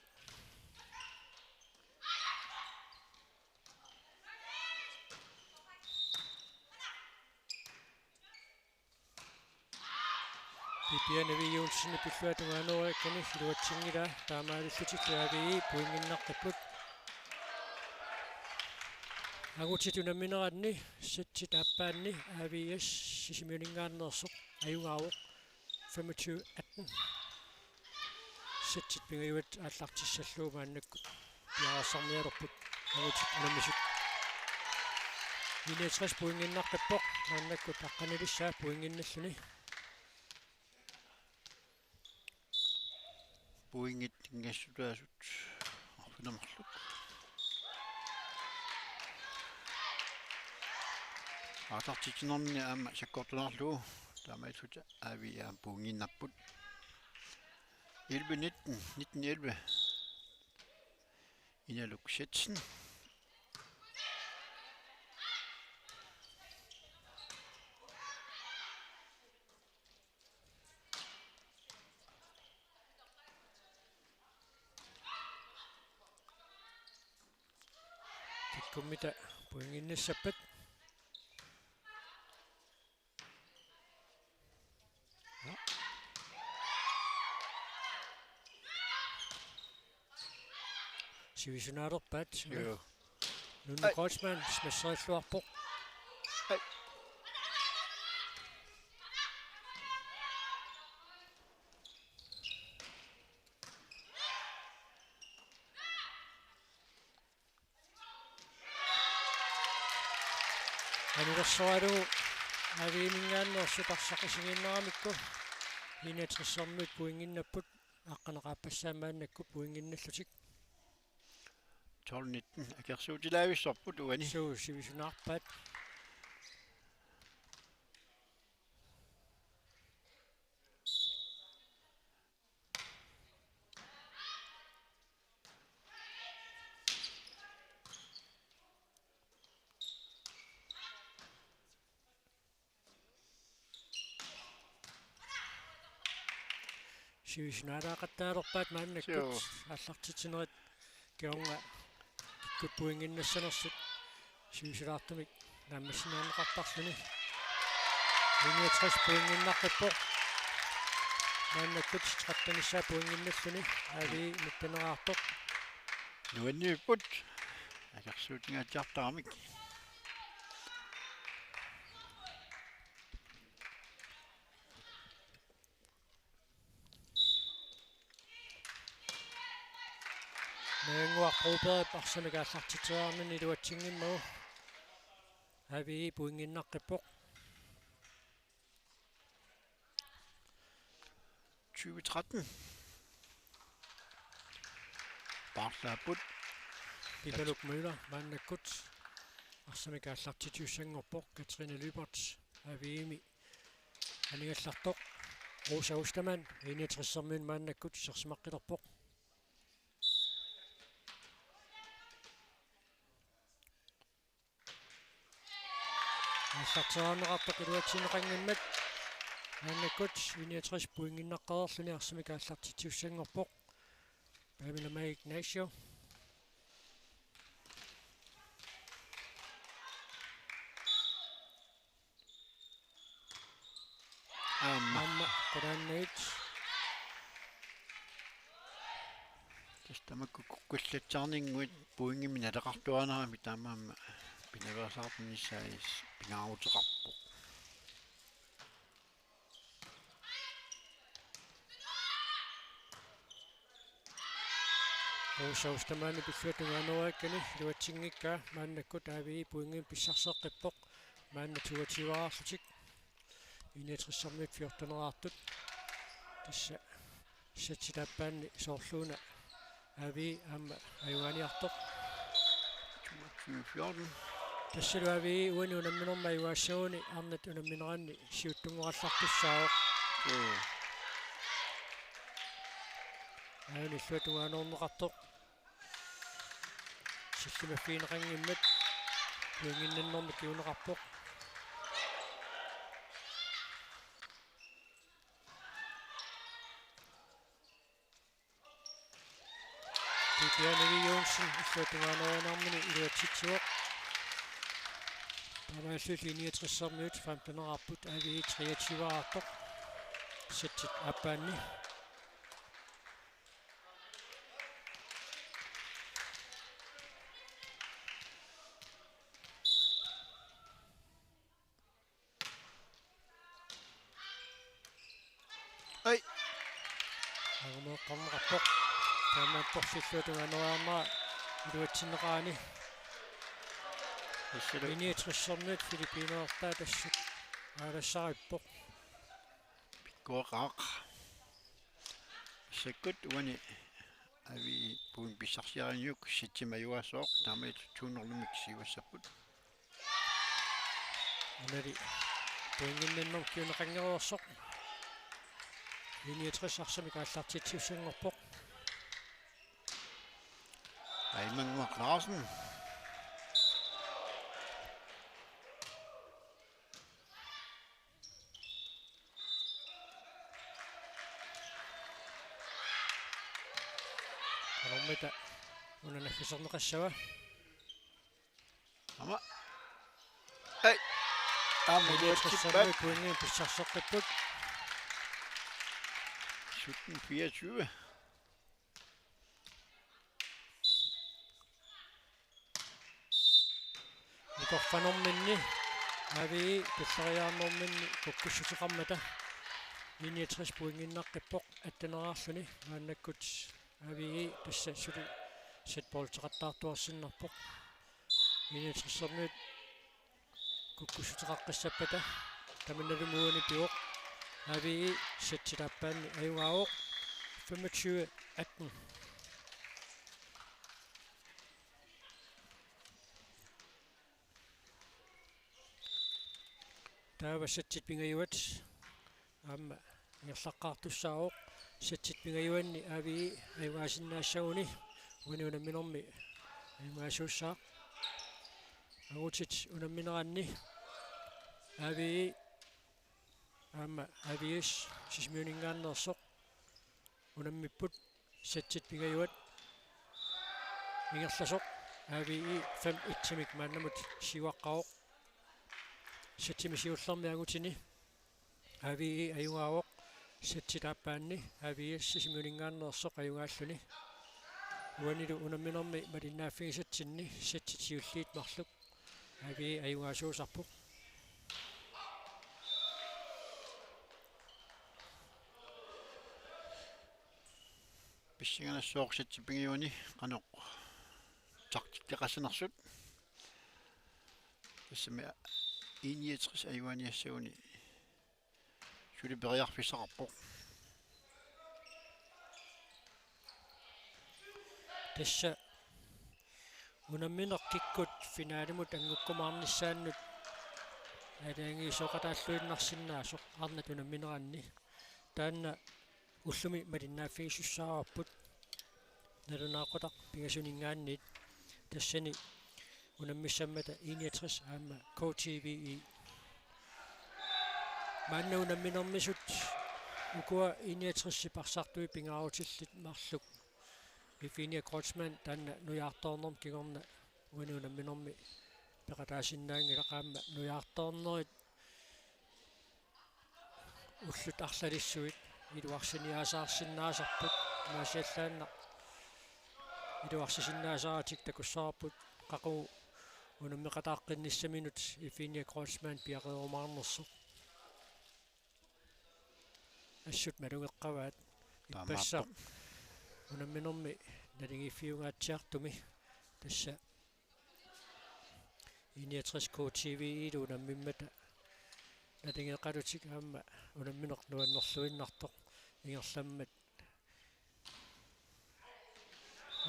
Pipiana Viulsen pilluatungaanerikkani iluatsinngilaa, taamaalillutillu A V I pointinnaqqippoq. Angutitut nammineranni setsit aappaanni A V S Sisimiuninngaanneersoq ajugaavoq femogtyve atten. Setsit pingajuat aallartissallugu maannakkut piareersarnialerput angutit unammisut. I-niogtres pointinnaqqippoq, maannakkut aqqanilissaa pointinnalluni. Pointit pingasunngitsut Tamarluk. Aallartitsinermini aamma sakkortunerlugu taamaalilluta A V aamma puinnginnerput. Elleve nitten, nitten elleve. Inaluk Schätzen. Kikkummita pointinnassappat. Sivisunaalerpaat. Joo. Nunnu Ai. Kreutzmann smasserilluarpoq. Ai. Anulersoralu A V-minngaanneersut arsaq isigiinnaramikku enogtresermiut pointinnapput, aqqaneq-aappassaat maannakkut pointinnallutik. Tolv nitten akersuutilaavissorput uani. Suu, sivisunaarpaat. Sivisunaalaaqattaalerpaat maannakkut. Joo. Aallartitsinerit kingorna kikkut pointinnassanersut sivisulaartumik naammassineqartarluni. Enogtres pointinnaqqippoq. Maannakkut trettenissaa pointinnalluni A V nitten-eraartoq. Nuanniipput. Akersuutingaatsiartaramik. Nerinnguaq Broberg arsamik aallartitseriarnini iluatsinngimmagu. A V pointinnaqqippoq. Tyve tretten. Paarlaapput. Pipaluk Møller maannakkut arsamik aallartitsisussanngorpoq. Katrine Lyberth A V-mi aningallartoq. Rosa Ostermann enogtresermiunit maannakkut isersimaqqilerpoq. Aallarteriarneqartoq iluatsinneqanngimmat. Maannakkut enogtres pointinnaqqereerluni arsamik aallartitsisussanngorpoq Pamela May Ignacio. Aamma. Aamma qulaannagit. Tassa tamakku kukkullatsaarninnguit pointimik naleqartuaannarami, taamaammat pinaveersaarnissaa pingaaruteqarpoq. Rosa Ostermann pilluatungaaneriakkani iluatsinngikkaa, maannakkut A V pointimik pissarseqqippoq. Maanna toogtyve-eraarlutik. Enogtresermiut fjorten-eraartut. Tassa satsit aappaanni soorluuna A V aamma ajugaaniartoq. Toogtyve fjorten. Tassalu A V uani unamminermi ajugaassaguni arnat unammineranni siuttunngorallartussaavoq. Joo. Aana illuatungaanoorneqartoq. Sillimaffigineqanngimmat pointinnannermik kinguneqarpoq. Bibiane Johnsen illuatungaaneriarnermini iluatsitsivoq. Taamaalilluni enogtresermiut femten-eraarput, A V treogtyve-eraartoq. Satsit aappaanni. Ai. Agumeeqqarneqarpoq. Taamaappoq illuatungaaneriarnera iluatsinneqarani. Tassalu. Enogtresermiut Filippinertaat assut aalassarippoq. Pikkoreqaaq. Massakkut uani Aviit point pissarsiariniuk, sætsimik ajugaassaaq, taamaalillutik to nul-imik siuassapput. Unali pointinninnermik kiuneqanngeriarsoq. I niogtres arsamik aallartitsissanngorpoq. Aimannguaq Larsen. Qanormita una naggaserneqassava? Aamma. Ai. Aamma I niogtres iluatsippat. Pointi pissarseqqipput. Sytten fireogtyve. Nikorfanerminni Aviit pilleriaarnerminni kukkussuteqarmata I niogtres pointinnaqqippoq atteneraarluni. Maannakkut Aviit tassa suli setbolteqattaartuarsinnarpoq. I niogtres-ermiut kukkussuteqaqqissappata tamannalu uani pivoq. Aviit sætsit aappaanni ajugaavoq, femogtyve atten. Taava sætsit pingajuat aamma ingerlaqqaartussaavoq. Sætsit pingajuanni Aviit ajugaasinnaassaguni uani unamminermi ajugaasuussaaq. Angutit unammineranni Aviit aamma Aviit Sisimiuninngaanneersoq unammipput. Sætsit pingajuat ingerlasoq Aviit fem et-imik maannamut siuaqqavoq. Sætsimi siullermi angutini Aviit ajugaavoq. Sætsit aappaanni Aviit Sisimiuninngaanneersoq ajugaalluni. Uanilu unamminermi malinnaaffigisatsinni sætsit siulliit marluk Aviit ajugaasuusarpoq. Pissanganassaaq sætsit pingajuanni qanoq taktikkeqassanersut. Tassami I niogtres ajugaaniassaguni suli periarfissaqarpoq. Tassa unammineq kikkut finalimut anngukkumaarnissaannut aalajangiisooqataalluinnarsinnaasoq arnat unammineranni. Taanna ullumi malinnaaffigisussaavarput nalunaaqutaq pingasuninngaanniit. Tassani unammissammata I niogtres aamma K T V E. Maanna unamminermisut ukua I niogtres-ip arsartui pingaarutillit marluk Evinia Kreutzmann taanna nujaartoornermut kingorna uani unamminermi peqataasinnaanngilaq, aamma nujaartoornerit ullut arlalissuit iluarsiniaasaarsinnaasarput, imaasiallaannaq iluarsisinnaasaaratik takussavarput qaqugu unammeqataaqqinnissaminnut Evinia Kreutzmann piareerumaarnersoq. Assut malugeqqavaat. Ippassaq taamaappoq. Unamminermi naligiiffiungaatsiartumi tassa I niogtres K T V E-lu unammimmata naligeeqalutik aamma unammineq nuannerluinnartoq ingerlammat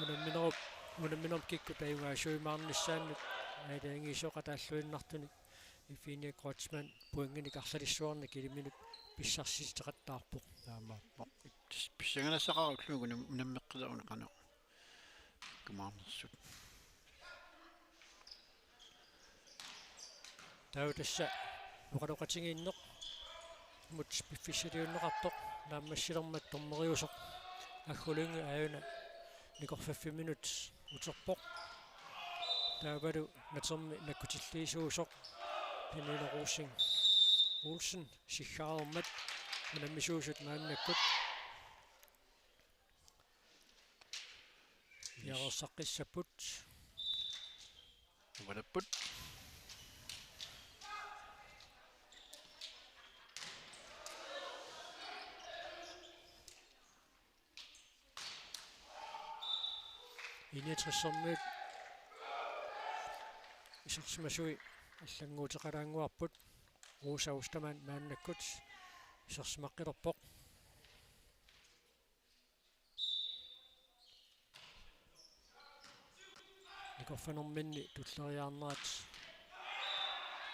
unamminerup, unamminermi kikkut ajugaasuujumaarnissaannut aalajangiisooqataalluinnartunik Evinia Kreutzmann pointinik arlalissuarnik iliminut pissarsisiteqattaarpoq. Taamaappoq. Pis-, pissanganassaqarullugu unam-, unammeqqileruni qanoq ikkumaarnersut. Taava tassa oqaloqatigiinneq mut piffissaliunneqartoq naammassilermat dommeriusoq Aggu Lynge aajuna nikorfaffimminut uterpoq. Taavalu natermi nakkutilliisuusoq Pernille Rosing Olsen siggaalermat unammisuusut maannakkut piareersaqqissapput. Ualapput. I niogtres-ermiut isersimasui allannguuteqalaannguarput. Rosa Ostermann maannakkut isersimaqqilerpoq. Arfanerminni tulleriiaarnerat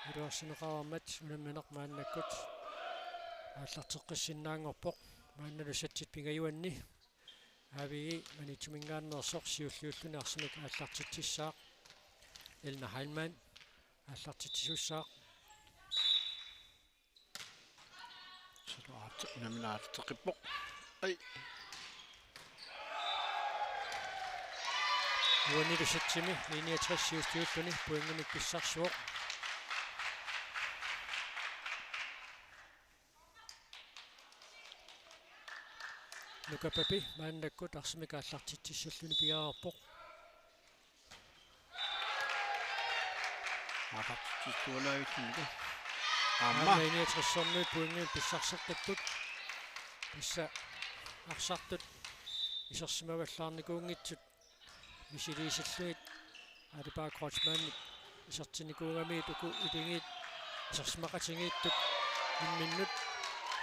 iluarsineqareermat unammineq maannakkut aallarteqqissinnaanngorpoq. Maannalu setsit pingajuanni A V I Maniitsuminngaanneersoq siulliulluni arsamik aallartitsissaaq. Elna Heilmann aallartitsisussaaq. Saluaat namina aallarteqqippoq. Ai. Uanilu setsimi I niogtres siulliulluni pointinik pissarsivoq. Nuka Papi maannakkut arsamik aallartitsissalluni piareerpoq. Aallartitsissualaarlugu. Aamma. Aamma I niogtresermiut pointinik pissarseqqipput. Tassa arsartut isersimavallaarnikuunngitsut misiliisillugit Aalipaa Kreutzmannip isertinikuugamiit uku iligiit isersimaqatigiittut imminnut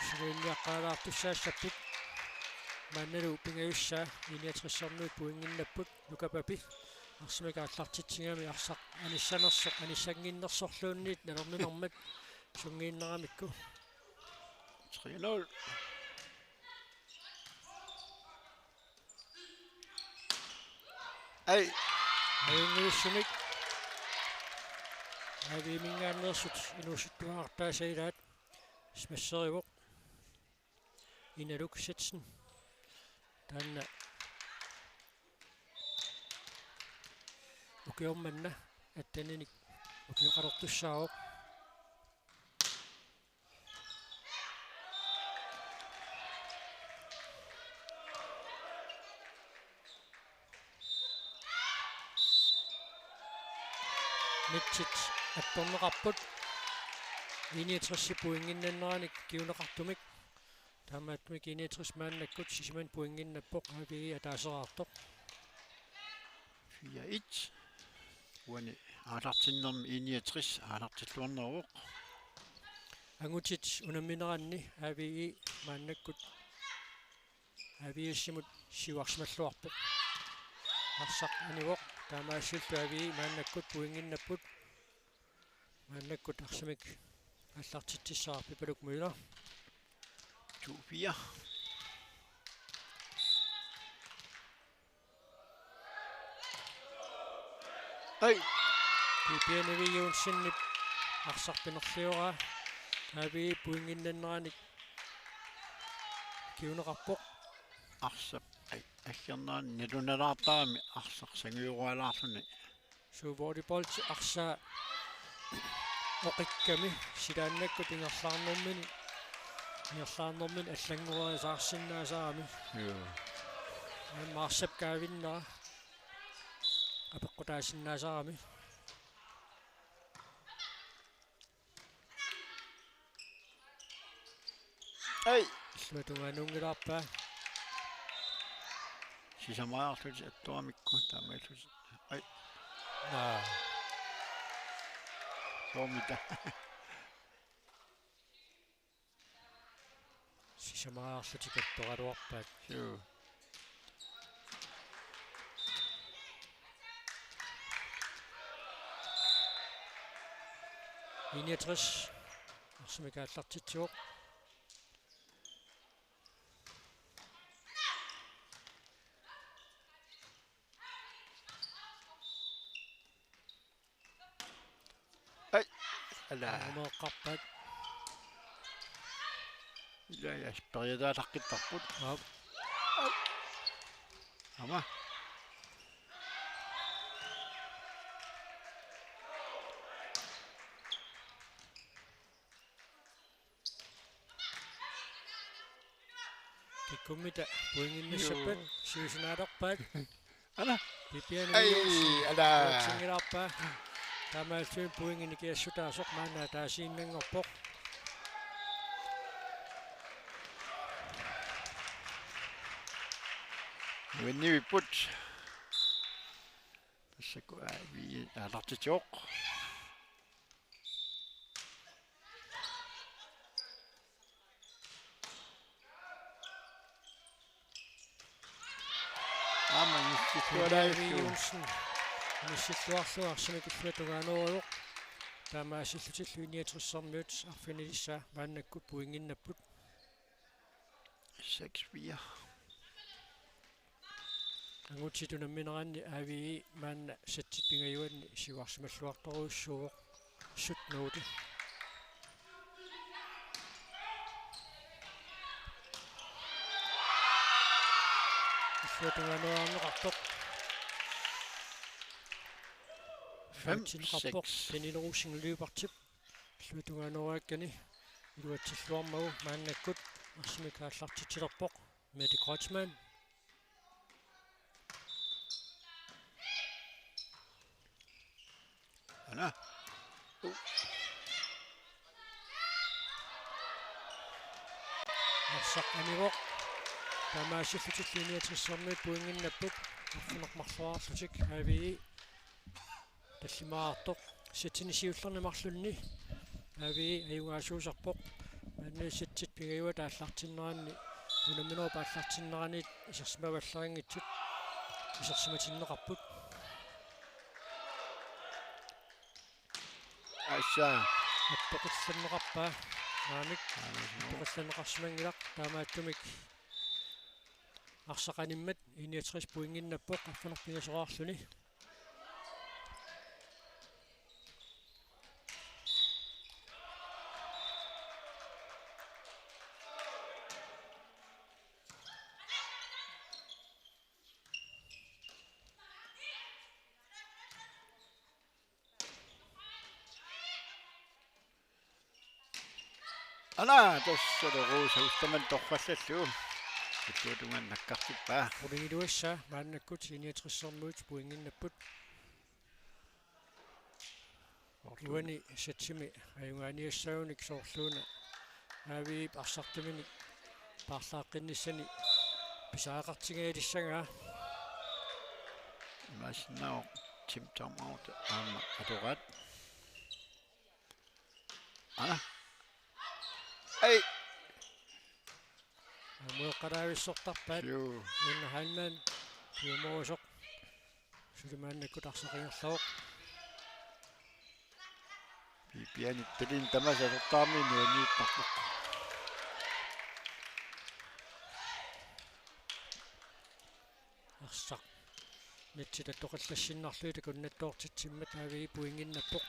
suluinniaqqaalaartussaassapput. Maannalu pingajussaa I niogtresermiut pointinnapput. Nuka Papi arsamik aallartitsigami arsaq anissanersoq anissannginnersorluunniit nalorninarmat sungiinnaramikku. Tre nul. Ai. Ajunngilissumik A V I-minngaanneersut inuusuttuarartaasa ilaat smasserivoq Inaluk Setsen. Taanna ukioq manna atteninik ukioqalertussaavoq. Mitsit apporneqarput. I niogtres pointinnanneranik kinguneqartumik. Taamaattumik I niogtres maannakkut sisamannik pointinnappoq A V I ataaseraartoq. Fire et. Uani aallartinnermi I niogtres aallartilluarneruvoq. Angutit unammineranni A V I maannakkut A V S-imut siuarsimalluarpoq. Arsaq anivoq taamaassillutik A V I maannakkut pointinnapput. Maannakkut arsamik aallartitsissaaq Pipaluk Møller. To fire. Ai. Pipiani Vigiunsinip arsaq pinerlioraa. A V I pointinnanneranik kinguneqarpoq. Arsap ai aggernerani nalunalaartarami arsaq sangujoraalaarluni. Suuvooripolt arsaa oqikkami silaannakkut ingerlaarnermini ingerlaarnermini allanngoriasaarsinnaasarami. Joo. Aamma arsap kaavinnera apeqqutaasinnaasarami. Ai. Illuatungaannunngilaarpaa. Sisamariarlutik attuamikku taamaallutik. Ai. Naa. Soormita. Sisamariarlutik attoraluarpaat. Joo. I niogtres. Arsamik aallartitsivoq. Ai. Ala. Aamma oqarpat. Ila ja, periataalaqqittarput. Aap. Aama. Kikkummita pointinnissappat. Joo. Siusinaalerpaat. Ala. Pipiani. Ai, Williams. Ala. Uatsingilaarpaa. Taamaallutik pointinik kiassutaasoq maanna ataasiinnanngorpoq. Nuinnivipput. Tassakku A V I aallartitsivoq. Aamma Niels Nikolajevsku. Olsen. Missilluarlugu arsamik illuatungaanooruvoq. Taamaasillutillu I-niogtressermiut arfinilissaa maannakkut pointinnginnapput. Seks fire. Angutit unammineranni A V I maanna settit pingajuanni siuarsimalluartorujussuuvoq. Sytten otte. Illuatungaanooraarneqarpoq. Fem, Fem, seks. Pernille Rosing Lyberthip. Illuatungaanooraakkani iluatsilluarmagu maannakkut arsamik aallartitsilerpoq Mette Kreutzmann. Ana. Arsaq anivoq. Taamaasillutillu I-niogtressermiut pointinnginnapput. Arfineq-marloraarlutik A V I tallimaartoq. Settini siullerni marlunni A V I ajugaasuusarpoq. Maanna settit pingajuat aallartinneranni, unamminerup aallartinnerani isersimavallariinngitsut isersimatinneqarput. Aissa. Appoqillanneqarpaa. Naamik. Aamma. Appoqillanneqarsimanngilaq, taamaattumik arsaq animmat I-niogtres pointinnginnappoq, arfineq-pingasoraarluni. Ala, tassa Rosa Ostermann torrallallugu. Illuatungaanut nakkartippaa. Qulingiluassaa maannakkut I-niogtressermiut pointinnginnapput. Uani settimi ajugaaniassaagunik soorluuna A V I-p arsartuminik paarlaaqqinnissani pisariaqartingaalissagaa. Imaassinnaavoq team timeout aamma atoraat. Ana. Ai. Amueqqalaavissortarpaat. Juu. Anna Heilmann. Piumoorusoq. Suli maannakkut arsaq ingerlavoq. Pipiani pelin tamasa asertaarmi nuanniittarpoq. Arsaq. Netsit attoqallassinnarlugit takunnattoortitsimmat A V I pointinnginnappoq.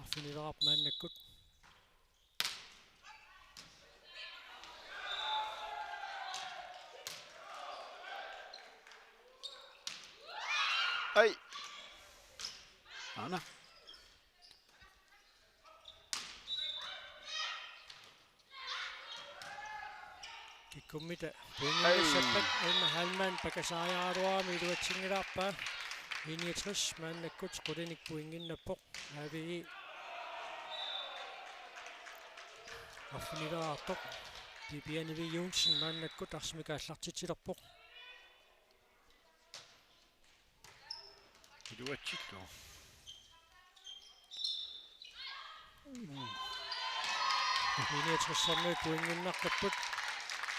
Arfinileqarpoq maannakkut. Ai. Ana. Kikkummita pointinnissappat Anna Heilmann pakasariaraluarami iluatsinngilarpaa. I-niogtres maannakkut qulinik pointinnginnappoq. A V I arfinileqartoq. Bibiane V. Joensen maannakkut arsamik aallartitsilerpoq. Iluatsillugu. I-niogtressermiut pointinnginnaqqipput.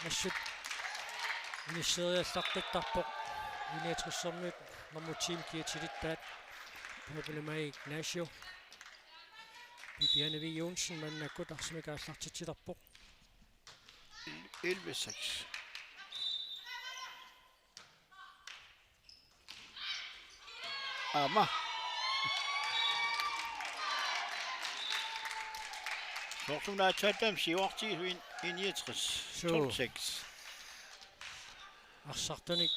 Assut inisseriallaqqittarpoq. I-niogtressermiut nummer ti-mik kiatilittaat. Pavela Mai Ignacio. Bibiane V. Joensen maannakkut arsamik aallartitsilerpoq. Elleve seks. Aamma. Soorlu una aatsaat taama siuartigisut I-niogtres. Suu. Tolv seks. Arsartunik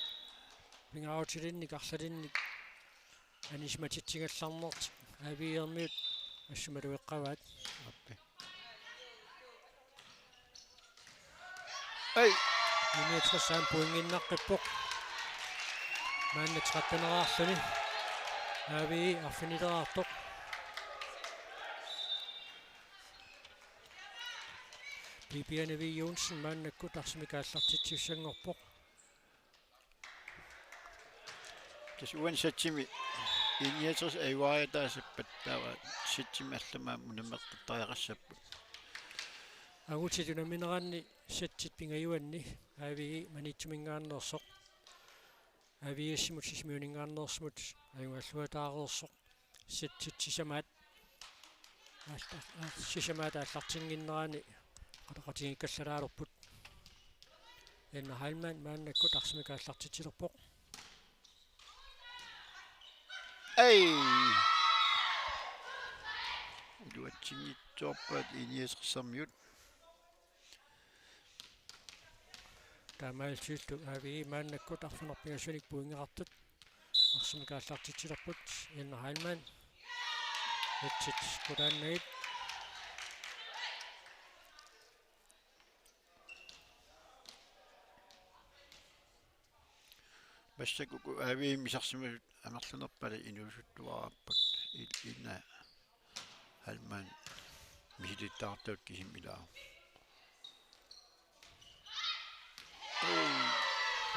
pingaarutilinnik arlalinnik anisimatitsigallarnertik A V I-ermiut assut malugeqqavaat. Appi. Ai. I-niogtres aamma pointinnginnaqqippoq. Maanna tretten-eraarluni. A V I arfinileqartoq. Bibiane V. Joensen maannakkut arsamik aallartitsisussanngorpoq. Tassa uani settimi I-niogtres ajugaariataasappat taava settimi allamik unammeqqittariaqassapput. Angutit unammineranni settit pingajuanni A V I Maniitsuminngaanneersoq. A V S-imut Sisimiuninngaanneersumut ajugalluataareersoq. Setsit sisamaat. Aalla-, aalla-, sisamaat aallartinnginnerani qataqatigiikkallaraalerput. Ina Heilmann maannakkut arsamik aallartitsilerpoq. Ei! Iluatsinngitsoorpaat I niogtressermiut. Taamaalillutillu A V I maannakkut arfineq-pingasunik pointeqartut. Arsamik aallartitsilerput Ina Heilmann. Etsit qulaannagit. Massakkut A V I-mi isersimasut amerlanerpaluk inuusuttuaraapput. Il-, Ina Heilmann misilittagartagut kisimilaaq.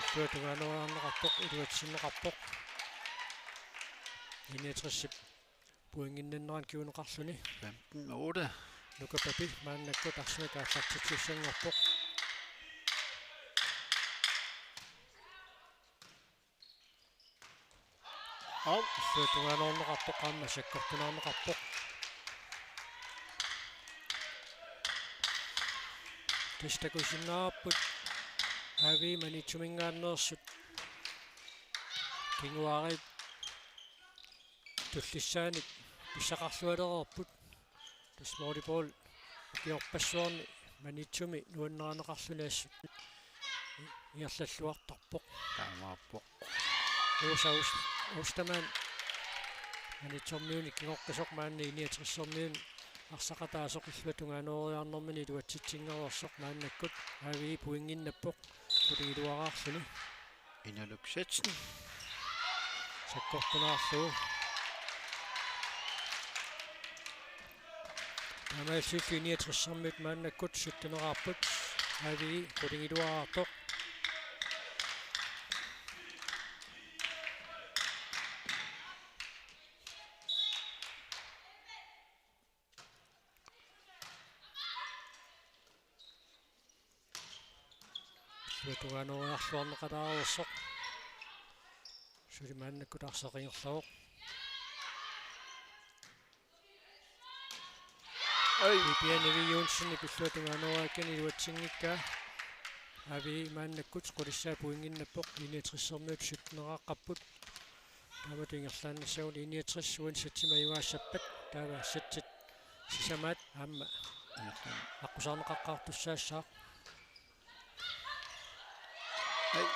Illuatungaanut tungaanut iluatsinneqarpoq. I niogtresip pointinninnerani kinguneqarluni. Femten otte. Nuka Papi maannakkut arsamik aallartitsissanngorpoq. Au. Illuatungaanukarneqarpoq aamma sakkortunaarneqarpoq. Tassa takusinnaavarput A V I Maniitsuminngaanneersut kinguaariit tullissaanik pissaqarlualereerput. Tassa volleyball ukiorpassuarni Maniitsumi nuanneqarluni assut ingerlalluartarpoq. Taamaappoq. Juusa Ost-, Ostermann Maniitsormiunik kingoqqisoq maani I niogtressermiuni arsaqataasoq illuatungaanueriarnermini iluatsitsinngareersoq maannakkut A V I pointinnappoq qulingiluaraarluni. Inaluk Setsen. Sakkortunaarlugu. Taamaalillutillu I niogtressermiut maannakkut sytteneqarput. A V I qulingiluaraartoq. Illuatungaanueriarluarneqalaareersoq. Suli maannakkut arsaq ingerlavoq. Ai. Bibiane V. Johnsenip illuatungaanueriakkani iluatsinngikkaa. A V I maannakkut qulissaa pointinnappoq, I niogtressermiut sytteneqaqqapput. Taamatut ingerlaannassagut I niogtres uani setsimik ajugaassappat. Taava setsit sisamaat aamma aqqusaarneqaqqaartussaassaaq. Ai.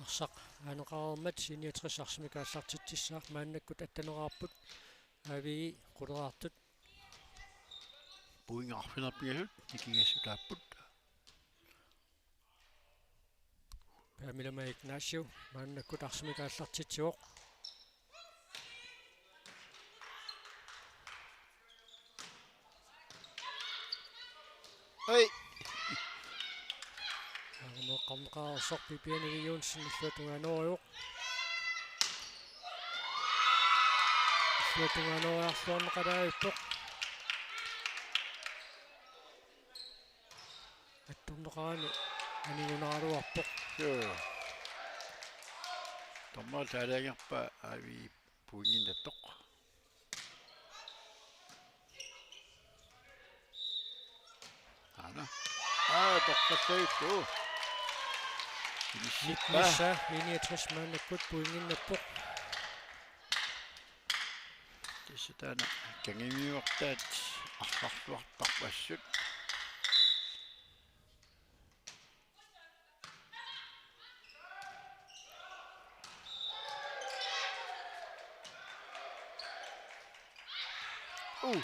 Arsaq aaneqareermat I niogtres arsamik aallartitsissaaq, maannakkut atteneqarput A V I quleraartut. Pointit arfineq-pingasut nikingassutaapput. Pamela Ignacio maannakkut arsamik aallartitsivoq. Ai. Aamma eqqarneqareersoq Bibiane V. Johnsen illuatungaanuuvoq. Illuatungaanuuvoq. Attorneqarani anigunaraluarpoq. Joo. Dommerit taalaangerpaa A V I pointinnattoq. Aana. Aa, torfallagillu. Inissippaa. Nitnissa I niogtres maannakkut pointinnappoq. Tassa taanna kangimiuartaat arlarluartarput assut. Uh.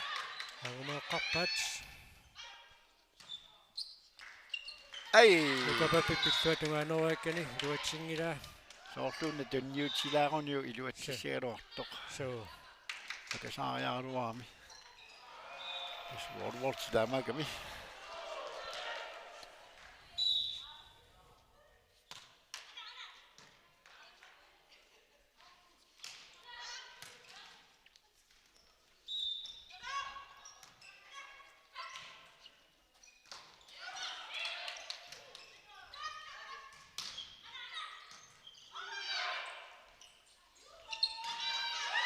Agumeeqqarpaat. Ai. Nuka Papip illuatungaanuuvoq, iluatsinngilaa. Soorluuna tunniutilaaruniuk iluatsissagaluartoq. Suu. Pakasaariaraluarami. Tassa wall-wall taamaakkami.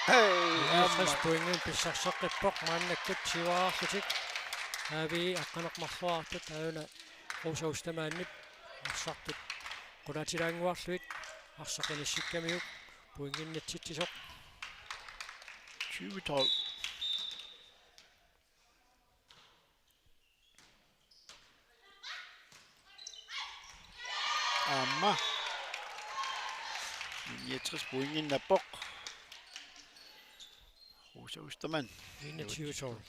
Hey, niogtres pointimik pissarseqqippoq maannakkut siuariarlutik. A V E aqqaneq-marluartut aajuna Rosa Ostermannip arsartut qulaatilaannguarlugit arsaq inissikkamiuk pointinnaatsitsisoq. Tyve tolv. Aamma. Niogtres pointinnappoq. Rosa Ostermann. Enogtyve tolv.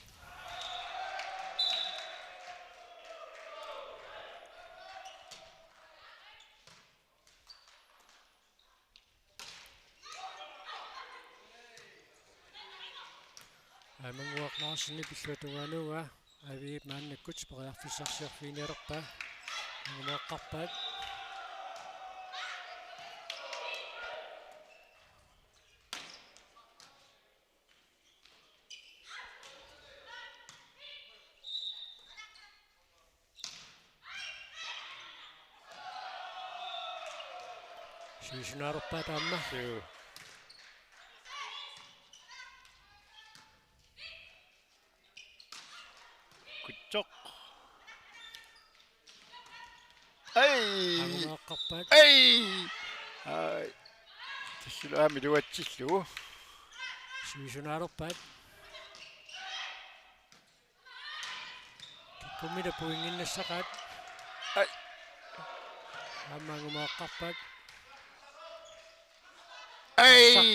Aamma Nguaq Larsenip illuatungaanut A V E maannakkut periarfissarsiorfiginialerpaa. Angumeriarpaat. Sivisunaalerpaat aamma. Suu. Kutsoq. Ai! Angumeriarpaat. Ai! Ai. Tassalu aamma iluatsillugu. Sivisunaalerpaat. Takkummita pointinnassaqaat. Ai. Aamma angumeriarpaat. Ai! Arsaq.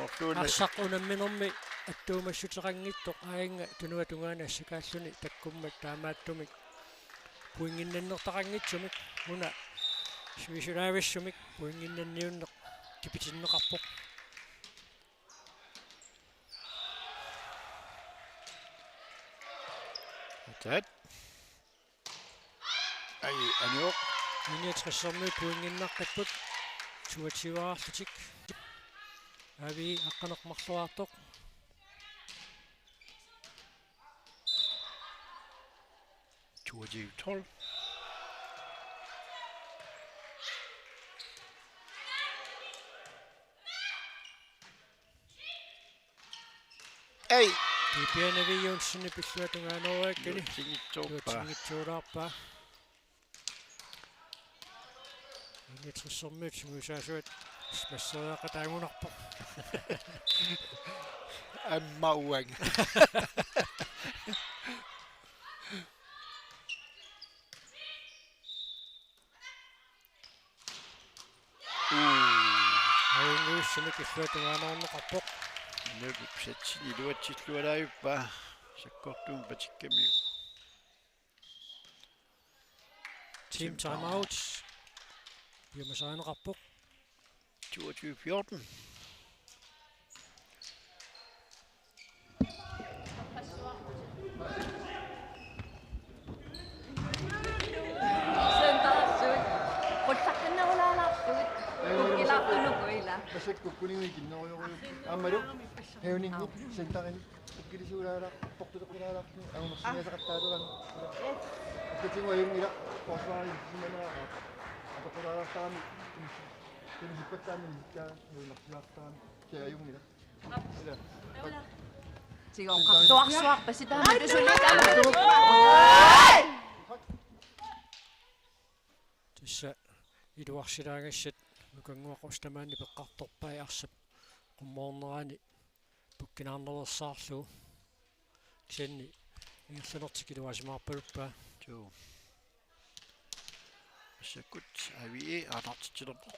Orluuna. Arsaq unamminermi attuumassuteqanngitsoq aajuna tunuata tungaanut assakaalluni takkummat taamaattumik pointinnannertaqanngitsumik una sivisunaavissumik pointinnanniunneq tipitinneqarpoq. Atat. Ai, anivoq. Niogtresermiut pointinnaqqipput. Toogtyveerlutik. A V E aqqaneq-marluartoq. Toogtyve tolv. Ei. Pipiana V. Johnsenip illuatungaanuariakkani. Iluatsinngitsoorpaa. Iluatsinngitsoorpaa. Niogtresermiut sungiusaasuat massakkut taagunarpoq. Aamma uanga. Uu. Ajunngusumik illuatungaanuarneqarpoq. Nuup satsini iluatsilluaraajuppaa. Sakkortuumik patikkamiuk. Team timeout. Piumasarineqarpoq. Toogtyve fjorten. Centersuut. Qullaqqinnarulaalaarpugut. Kukkilaartunuku ila. Massakkut kukkuninnguit kinnerujorujuupput. Aammalu. Hævningi. Centerini. Ukkilisuulaalaaq, portuleqqulaalaarlugu, angumersinniasaqattaaleramik. Yes. Akkatigu ajunngilaq, forsvarip simanera, apeqqulaalaartarami, tunisippattaami, nisikkaa, nuimarsilaartarami, kia ajunngilaq. Ila. Tigoqqartuarsuarpasi taama tasunit aamma. Tassa iluarsilaagassat Nukannguaq Ostermannip eqqartorpai arsap qummoornerani pukkinaarnersaarlugu. Kisianni ingerlanertik iluarsimaarpaluppaa. Juu. Massakkut A V E aallartitsilerpoq.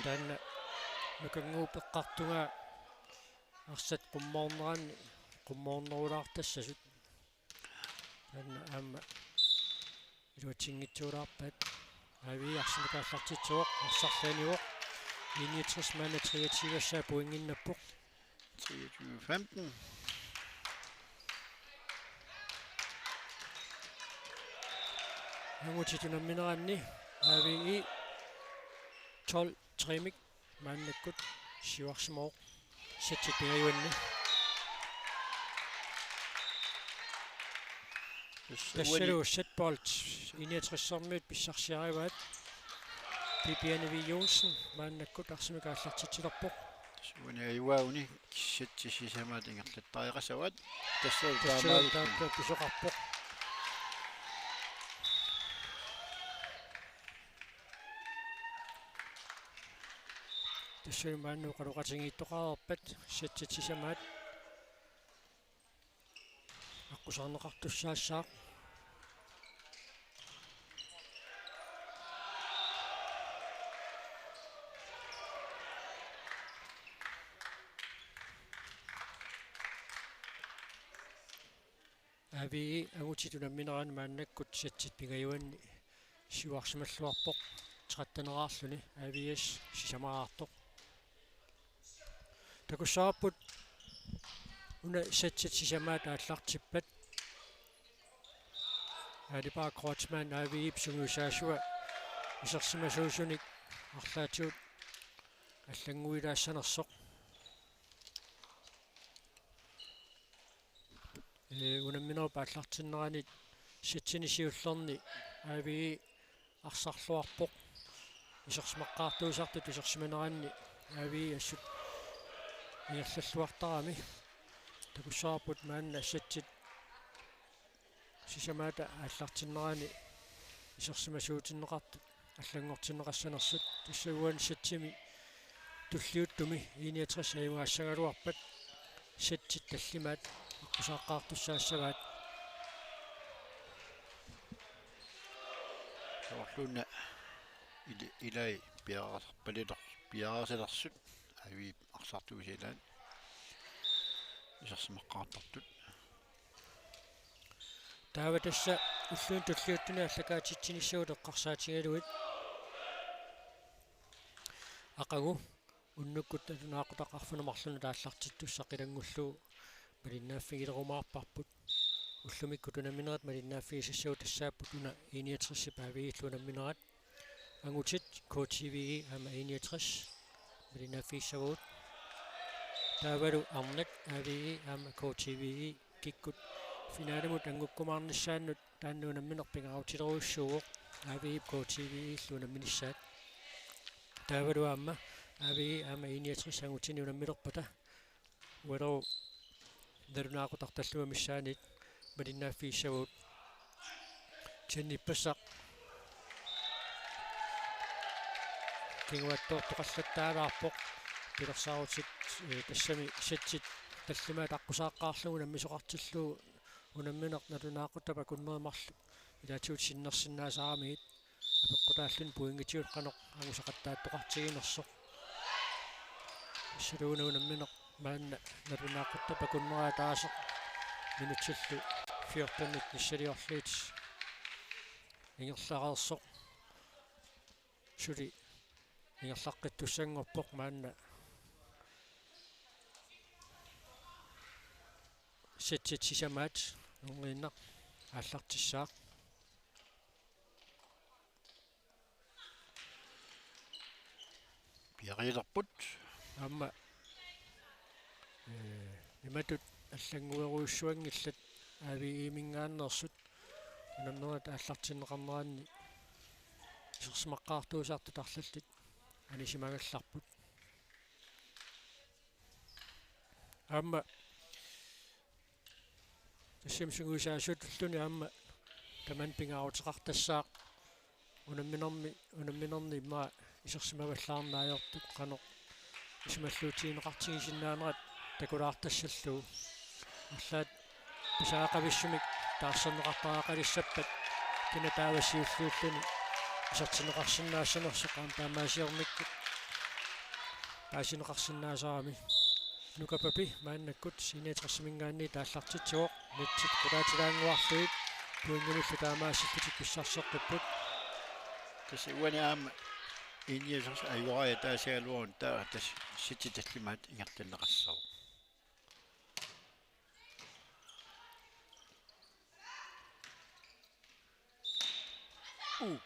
Taanna Nukannguup eqqartugaa arsat qummoornerani qummoornerulaartassasut. Taanna aamma iluatsinngitsoorpaat. A V E arsamik aallartitsivoq, arsarlu anivoq. I niogtres maanna treogtyve-ssaa pointinnappoq. Treogtyve femten. Angutit unammineranni A V E tolv tre-mik maannakkut siuarsimavoq. Sætsit pingajuanni. Tassa uani. Tassalu setbold I niogtressermiut pissarsiarivaat. Bibiane V. Johnsen maannakkut arsamik aallartitsilerpoq. Tassa uani ajugaaguni setsit sisamaat ingerlattariaqassavaat. Tassa Tassa taamaalilluni. Taakku pisoqarpoq. Tassa maanna oqaloqatigiittoqareerpat setsit sisamaat aqqusaarneqartussaassaaq. A V E angutit unammineranni maannakkut setsit pingajuanni siuarsimalluarpoq, tretten-eraarluni A V S sisamaraartoq. Takussavarput una setsit sisamaat aallartippat. Aalipaa Kreutzmann A V E-p sungiusaasua isersimasuusunik arlaatigut allannguilaassanersoq. Ee, unamminerup aallartinnerani setsini siullerni A V E arsarluarpoq. Isersimaqqaartuusartut isersimaneranni A V E assut ingerlalluartarami. Takussavarput maanna setsit sisamaata aallartinnerani isersimasuutinneqartut allanngortinneqassanersut. Tassa uani setsimi tulliuttumi I niogtres ajugaassagaluarpat setsit tallimaat aqqusaaqqaartussaassavaat. Soorluuna ili-, ilai piareersarpalillu-, piareersilersut A V E-p arsartuisa ilaat isersimaqqaartartut. Taava tassa ulluni tulliuttuni aallakaatitsinissagut eqqarsaatigalugit aqagu unnukkut nalunaaqutaq arfineq-marlunut aallartittussaq ilanngullugu malinnaaffigilerumaarparput. Ullumikkut unamminerit malinnaaffigisassavut tassaapput una I niogtresip A V E-llu unamminerat. Angutit K T V E aamma I niogtres malinnaaffigissavagut. Taavalu arnat A V E aamma K T V E kikkut finalimut anngukkumaarnissaannut taanna unammineq pingaarutilerujussuuvoq, A V E-p K T V E-llu unamminissaat. Taavalu aamma A V E aamma I niogtres angutini unammilerpata uagut nalunaaqutaq tallimat missaanniit malinnaaffigissavagut. Kisianni ippassaq kinguaattoortoqallattaalaarpoq. Pilersaarutit, eh, tassami setsit tallimaat aqqusaaqqaarlugu unammisoqartillugu unammineq nalunaaquttap akunnerit marluk ilaatigut sinnersinnaasaramigit apeqqutaalluni pointigut qanoq angusaqattaartoqartiginersoq. Tassalu una unammineq maanna nalunaaquttap akunnera ataaseq minutsillu fjortenit nissaliorlugit ingerlareersoq. Suli ingerlaqqittussanngorpoq maanna. Setsit sisamaat nungiinnaq aallartissaaq. Piareerput. Aamma, eh, imatut allannguerujussuanngillat A V E-minngaanneersut unamminerit aallartinneqarneranni isersimaqqaartuusartut arlallit anisimagallarput. Aamma tassami sungiusaasuutulluni aamma tamanna pingaaruteqartassaaq unamminermi, unamminerni immaqa isersimavallaarneq ajortut qanoq isumalluutigineqartigisinnaanera takulaartassallugu. Arlaat pisariaqavissumik taarserneqartariaqalissappat kina taava siulliulluni isertinneqarsinnaassanersoq aamma taamaasiornikkut paasineqarsinnaasarami. Nukapapi maannakkut I niogtresiminngaanniit aallartitsivoq, netsit qulaatilaannguarlugit pointimillu taamaasillutik pissarseqqipput. Tassa uani aamma I niogtres ajugaajat ataasiagaluaruni taava tassa setsit tallimaat ingerlanneqassaaq. Uu.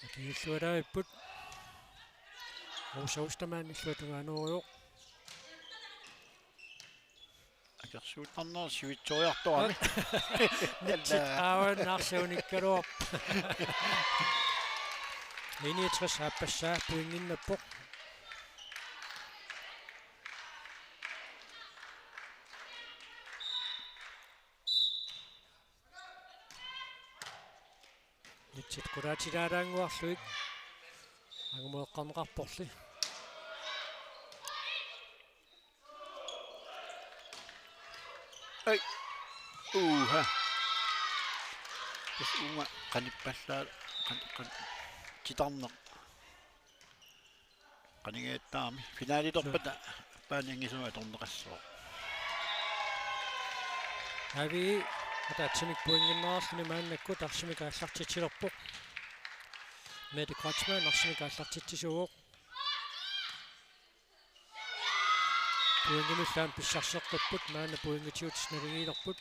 Akiliilluarput. Rosa Ostermann illuatungaaneruvoq. Akersuuttarneq sivitsoriartorami. Nitsit aavaa naarsiunikkaluarpoq. I niogtres aappassaa pointinnappoq. Nitsit qulaatilaalaannguarlugit angumeeqqarneqarporli. Ai. Uha. Tassa uunga qanippallaa, qan-, qan-, titarneq. Qanigiattaarami. Finalilerpata paaniangisuma atorneqassaaq. A V I ataatsimik pointinnarluni maannakkut arsamik aallartitsilerpoq. Mette Kreutzmann arsamik aallartitsisuuvoq. Pointimillu aamma pissarseqqipput, maanna pointitsigut naligiilerput.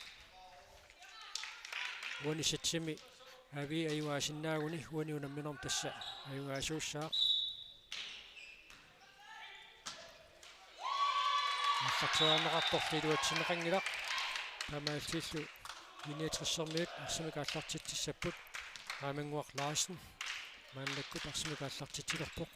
Uani sætsimi A V I ajugaasinnaaguni uani unamminermi tassa ajugaasuussaaq. Aallarteriarneqartorli iluatsinneqanngilaq. Taamaalillunilu I niogtressermiut arsamik aallartitsissapput. Raamannguaq Larsen maannakkut arsamik aallartitsilerpoq.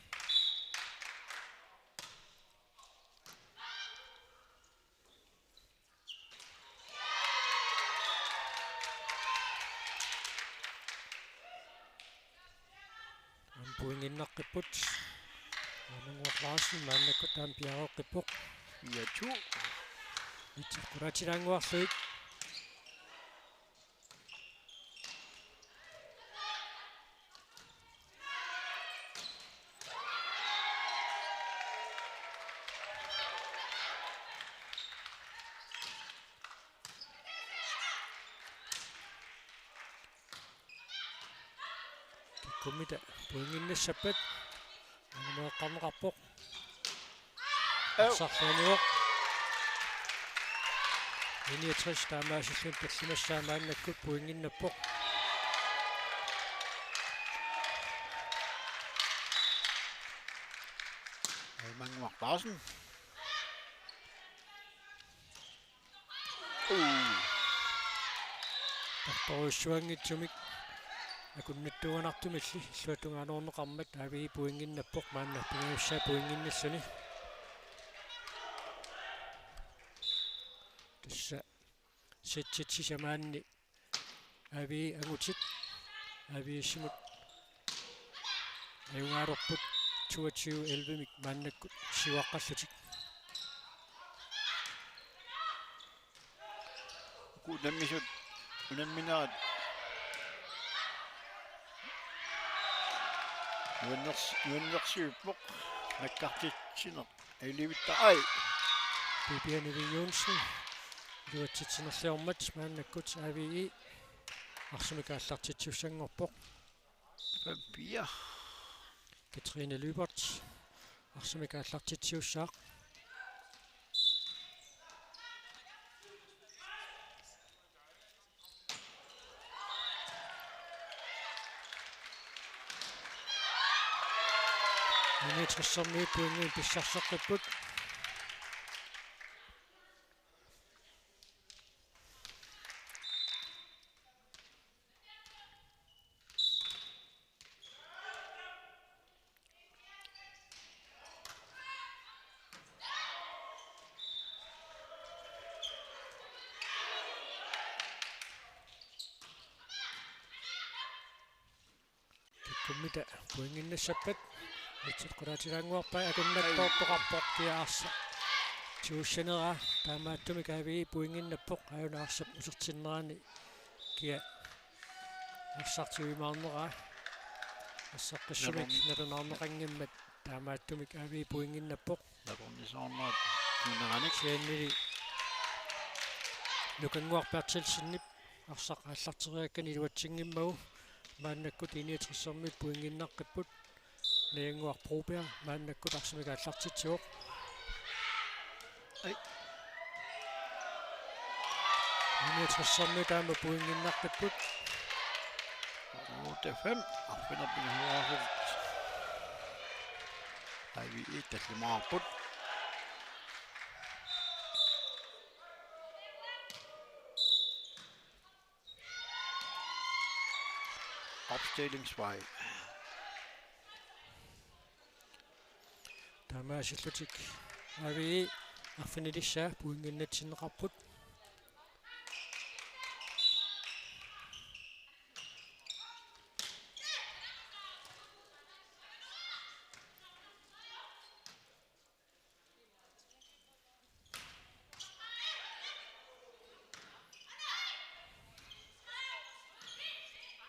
Aamma pointinnaqqipput. Raamannguaq Larsen maannakkut aamma piareeqqippoq. Ja, to. Nitsit qulaatilaannguarlugit. Kikkummita pointinnassappat angumeeqqarneqarpoq. Au. Arsarluanivoq. I niogtres taamaasilluni tallimassaa maannakkut pointinnappoq. Raamannguaq Larsen. Uu. Tortorujussuanngitsumik akunnattuugunartumilli illuatungaaneruneqarmat A V I pointinnappoq, maanna pingajussaa pointinnalluni. Tassa sætsit sisamaanni A V I angutit A V S-imut ajugaalerput toogtyve elleve-mik maannakkut siuaqqallutik. Uku unammisut unamminerat nuanners-, nuannersuuppoq nakkartitsineq. Ailivitta ai. Bibiane V. Johnsen iluatsitsinerliormat maannakkut A V I arsamik aallartitsisussanngorpoq. Fem fire. Katrine Lyberth arsamik aallartitsisussaaq. I niogtressermiut pointit pissarseqqipput. Kikkummita pointinnassappat. Nitsit qulaatilaannguarpai, akunnattoortoqarpoq kia arsaq tigussaneraa. Taamaattumik A V I pointinnappoq, aajuna arsap utertinnerani kia arsaq tiguimaarneraa. Arsaqqissumik nalunaarneqanngimmat taamaattumik A V I pointinnappoq. Nakornisoornerat tuneranik. Kisiannili Nukannguaq Berthelsenip arsaq aallarteriakkani iluatsinngimmagu maannakkut I niogtressermiut pointinnaqqipput. Najannguaq Broberg maannakkut arsamik aallartitsivoq. Ai. I niogtressermiut aamma pointinnaqqipput. Otte fem. Arfineq-pingasoraarsuit. A V E tallimaarput. Opstillingsvej. Taamaasillutik A V E arfinilissaa pointinnatsinneqarput.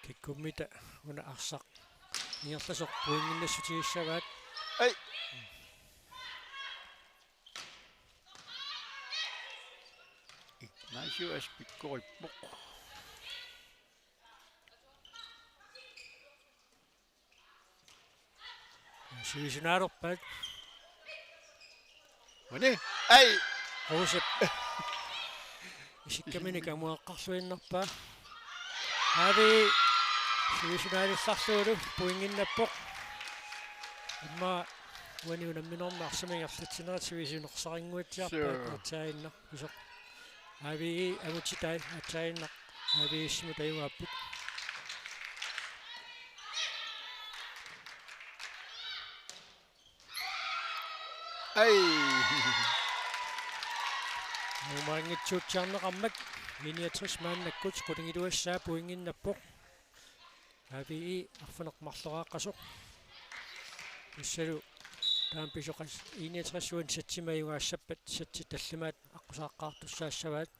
Kikkummita una arsaq ingerlasoq pointinnassutigissavaat. Ai. Ignacio Aspikkorippoq. Sivisunaalerpaat. Uni. Ai. Rosep. Isikkaminik amuaqqarluinnarpaa. A V E sivisunaalissarlugu pointinnappoq. Immaqa uani unamminermi arsamik ingerlatsinerit sivisunersarinnguatsiarpaat. Suu. Aatsaannaq. Pisoq. A V E angutitai aatsaannaq. A V E-simut ajugaapput. Ai. Nuumaanngitsuutsiarneqarmat I niogtres maannakkut qulingiluassaa pointinnappoq. A V E arfineq-marloraaqqasoq. Tassalu taama pisoqas I niogtres uani satsimik ajugaassappat satsit tallimaat aqqusaaqqaartussaassavaat.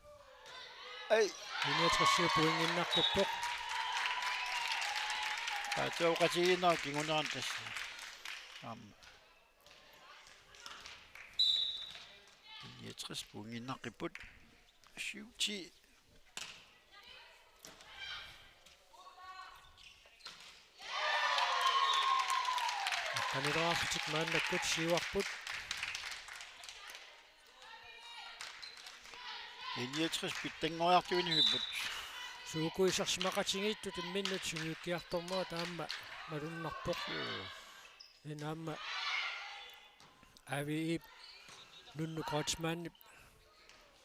Ai. I niogtres pointinnarput. Paatsuuqatigiinneq kingunerani tassa. Aamma. I niogtres pointinnarput. Syv ti. Qanileraarlutik maannakkut siuarput. I niogtres pitsanngoriartuinnarput. Suukuisarsimaqatigiittut imminnut sungiukkiartornerat aamma malunnarpoq. Suu. Inaamma A V E-p Nunnu Kreutzmannip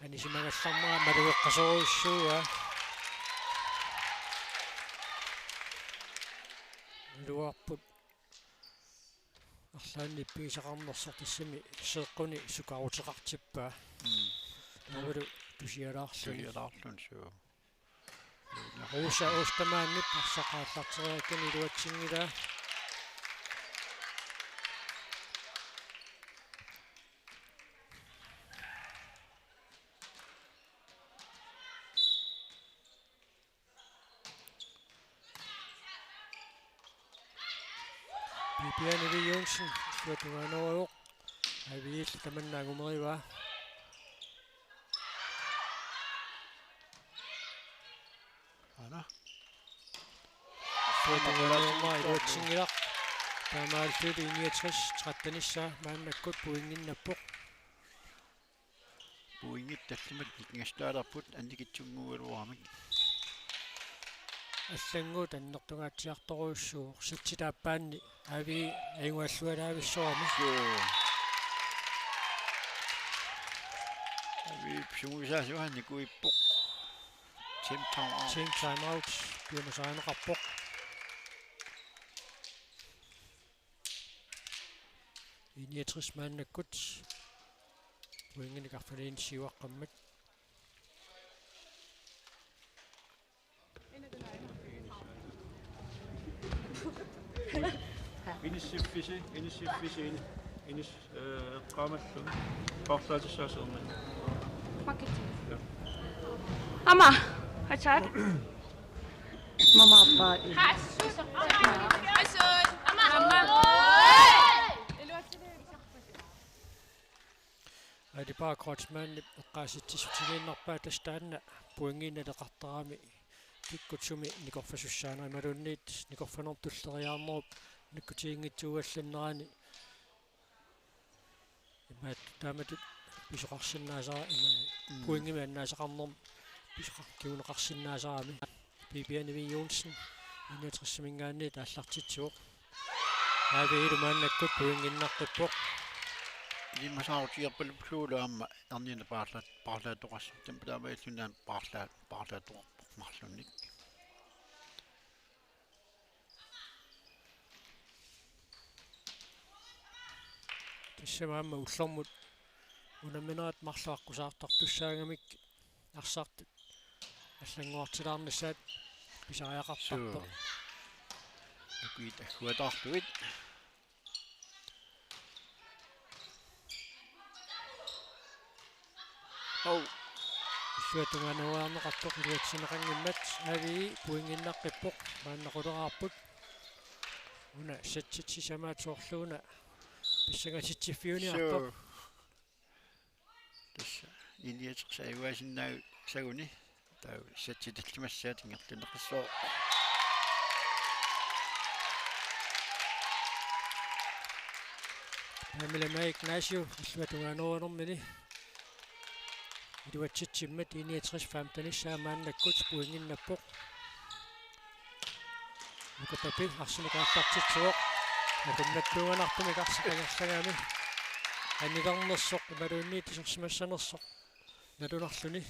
anisimagallarnera malugeqqasorujussuuaa. Iluarput arlaannik pigisaqarnersoq tassami seeqquni sukaruteqartippaa. Mm. Taavalu tusialaarluni. Tusialaarluni, suu. Rosa Ostermannip arsaq aallarteriakkani iluatsinngilaa. Bibiane V. Johnsen, illuatungaaneruvoq. A V E-llu tamanna angumerivaa. Aana. Illuatungaaneruvoq, iluatsinngilaq. Taamaalillutik I niogtres trettenissaa maannakkut pointinnappoq. Pointit tallimat nikingassutaalerput annikitsunnguugaluaramik. Allannguut annertungaatsiartorujussuuvoq, satsit aappaanni A V E ajugaallualaavissorami. Suu. A V E sungiusaasuanikuippoq. Team timeout. Team timeout piumasarineqarpoq. I niogtres maannakkut pointinik arfinilinnik siuaqqammat. Inissiffisi, inissiffisi, ini-, inis-, øh, eqqaamalluni. Paarlaatissaasut erniinnaq. Marketing. Ja. Aamma, aatsaat. Mama, appa, i- Hassuut. Hassuut. Aamma, aamma. Aalipaa Kreutzmannip eqqaasitsissutigiinnarpaa tassa taanna pointinik naleqartarami kikkut sumi nikorfassussaanerat imaluunniit nikorfanermut tulleriiaarnerup nakkutiginngitsuugallannerani. Imaattoq taamatut pisoqarsinnaasara ima. Mm. Pointimik annaasaqarnermut pisoqar-, kinguneqarsinnaasarami. Bibiane V. Johnsen, I niogtres-iminngaanniit aallartitsivoq. A V I-lu maannakkut pointinnaqqippoq. Ilimasaarutigerpaluppugut aamma erniinnaq paarlaat-, paarlaattoqassaaq, taamaattumik paarlaat-, paarlaattoqarpoq marlunnik. Tassami aamma ullormut unamminerat marluk aqqusaartartussaagamik arsartut allanngortilaarnissaat pisariaqartarpoq. Suu. Nukiit agguataarlugit. Au. Illuatungaanut ujarneqartoq iluatsinneqannginnami, A V I pointinnaqqippoq, maanna quleraarput. Una setsit sisamaat soorluuna pissangasitsiffiuniarpoq. Suu. Tassa I niogtres ajugaasinnaassaguni. Taava setsit tallimassaat ingerlanneqassaaq. Taamaalilluni Ignacio illuatungaanuunermini iluatsitsimmat I niogtres femtenissaa maannakkut pointinnappoq. Nuka Papi arsamik aallartitsivoq. Nakunnattuunganartumik arsaq angerlagami. Anilernersoq imaluunniit isersimassanersoq nalunarluni.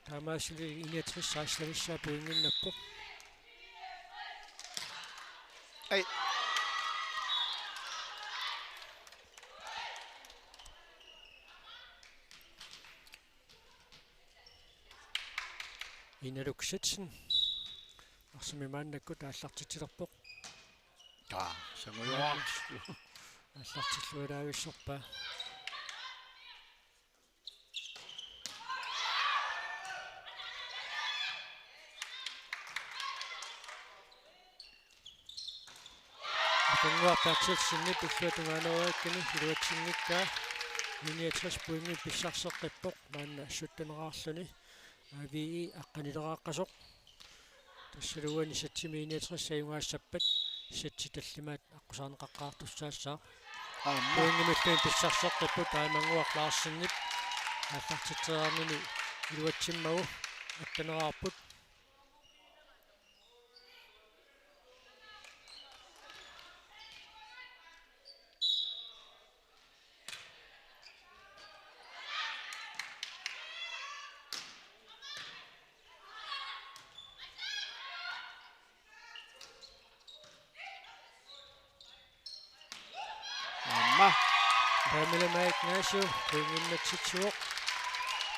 Taamaasilluni I niogtres sekstenissaa pointinnappoq. Ai. Inaluk Sitsen. Arsamik maannakkut aallartitsilerpoq. Taa, sangujoraartillu. Aallartilluaraavissorpaa. Akunguaq Berthelsenip illuatungaanuariakkani iluatsinngikkaa. I niogtres pointit pissarseqqippoq maanna sytteneraarluni. A V I aqqanileraaqqasoq. Tassalu uani setsimi I niogtres ajugaassappat setsit tallimaat aqqusaarneqaqqaartussaassaaq. Aamma. Pointimilluunniit pissarseqqipput Taimannguaq Larsenip aallartitseriarnini iluatsimmagu atteneraarput. Aamma. Pamela Maj Ignacio pointinnatsitsivoq.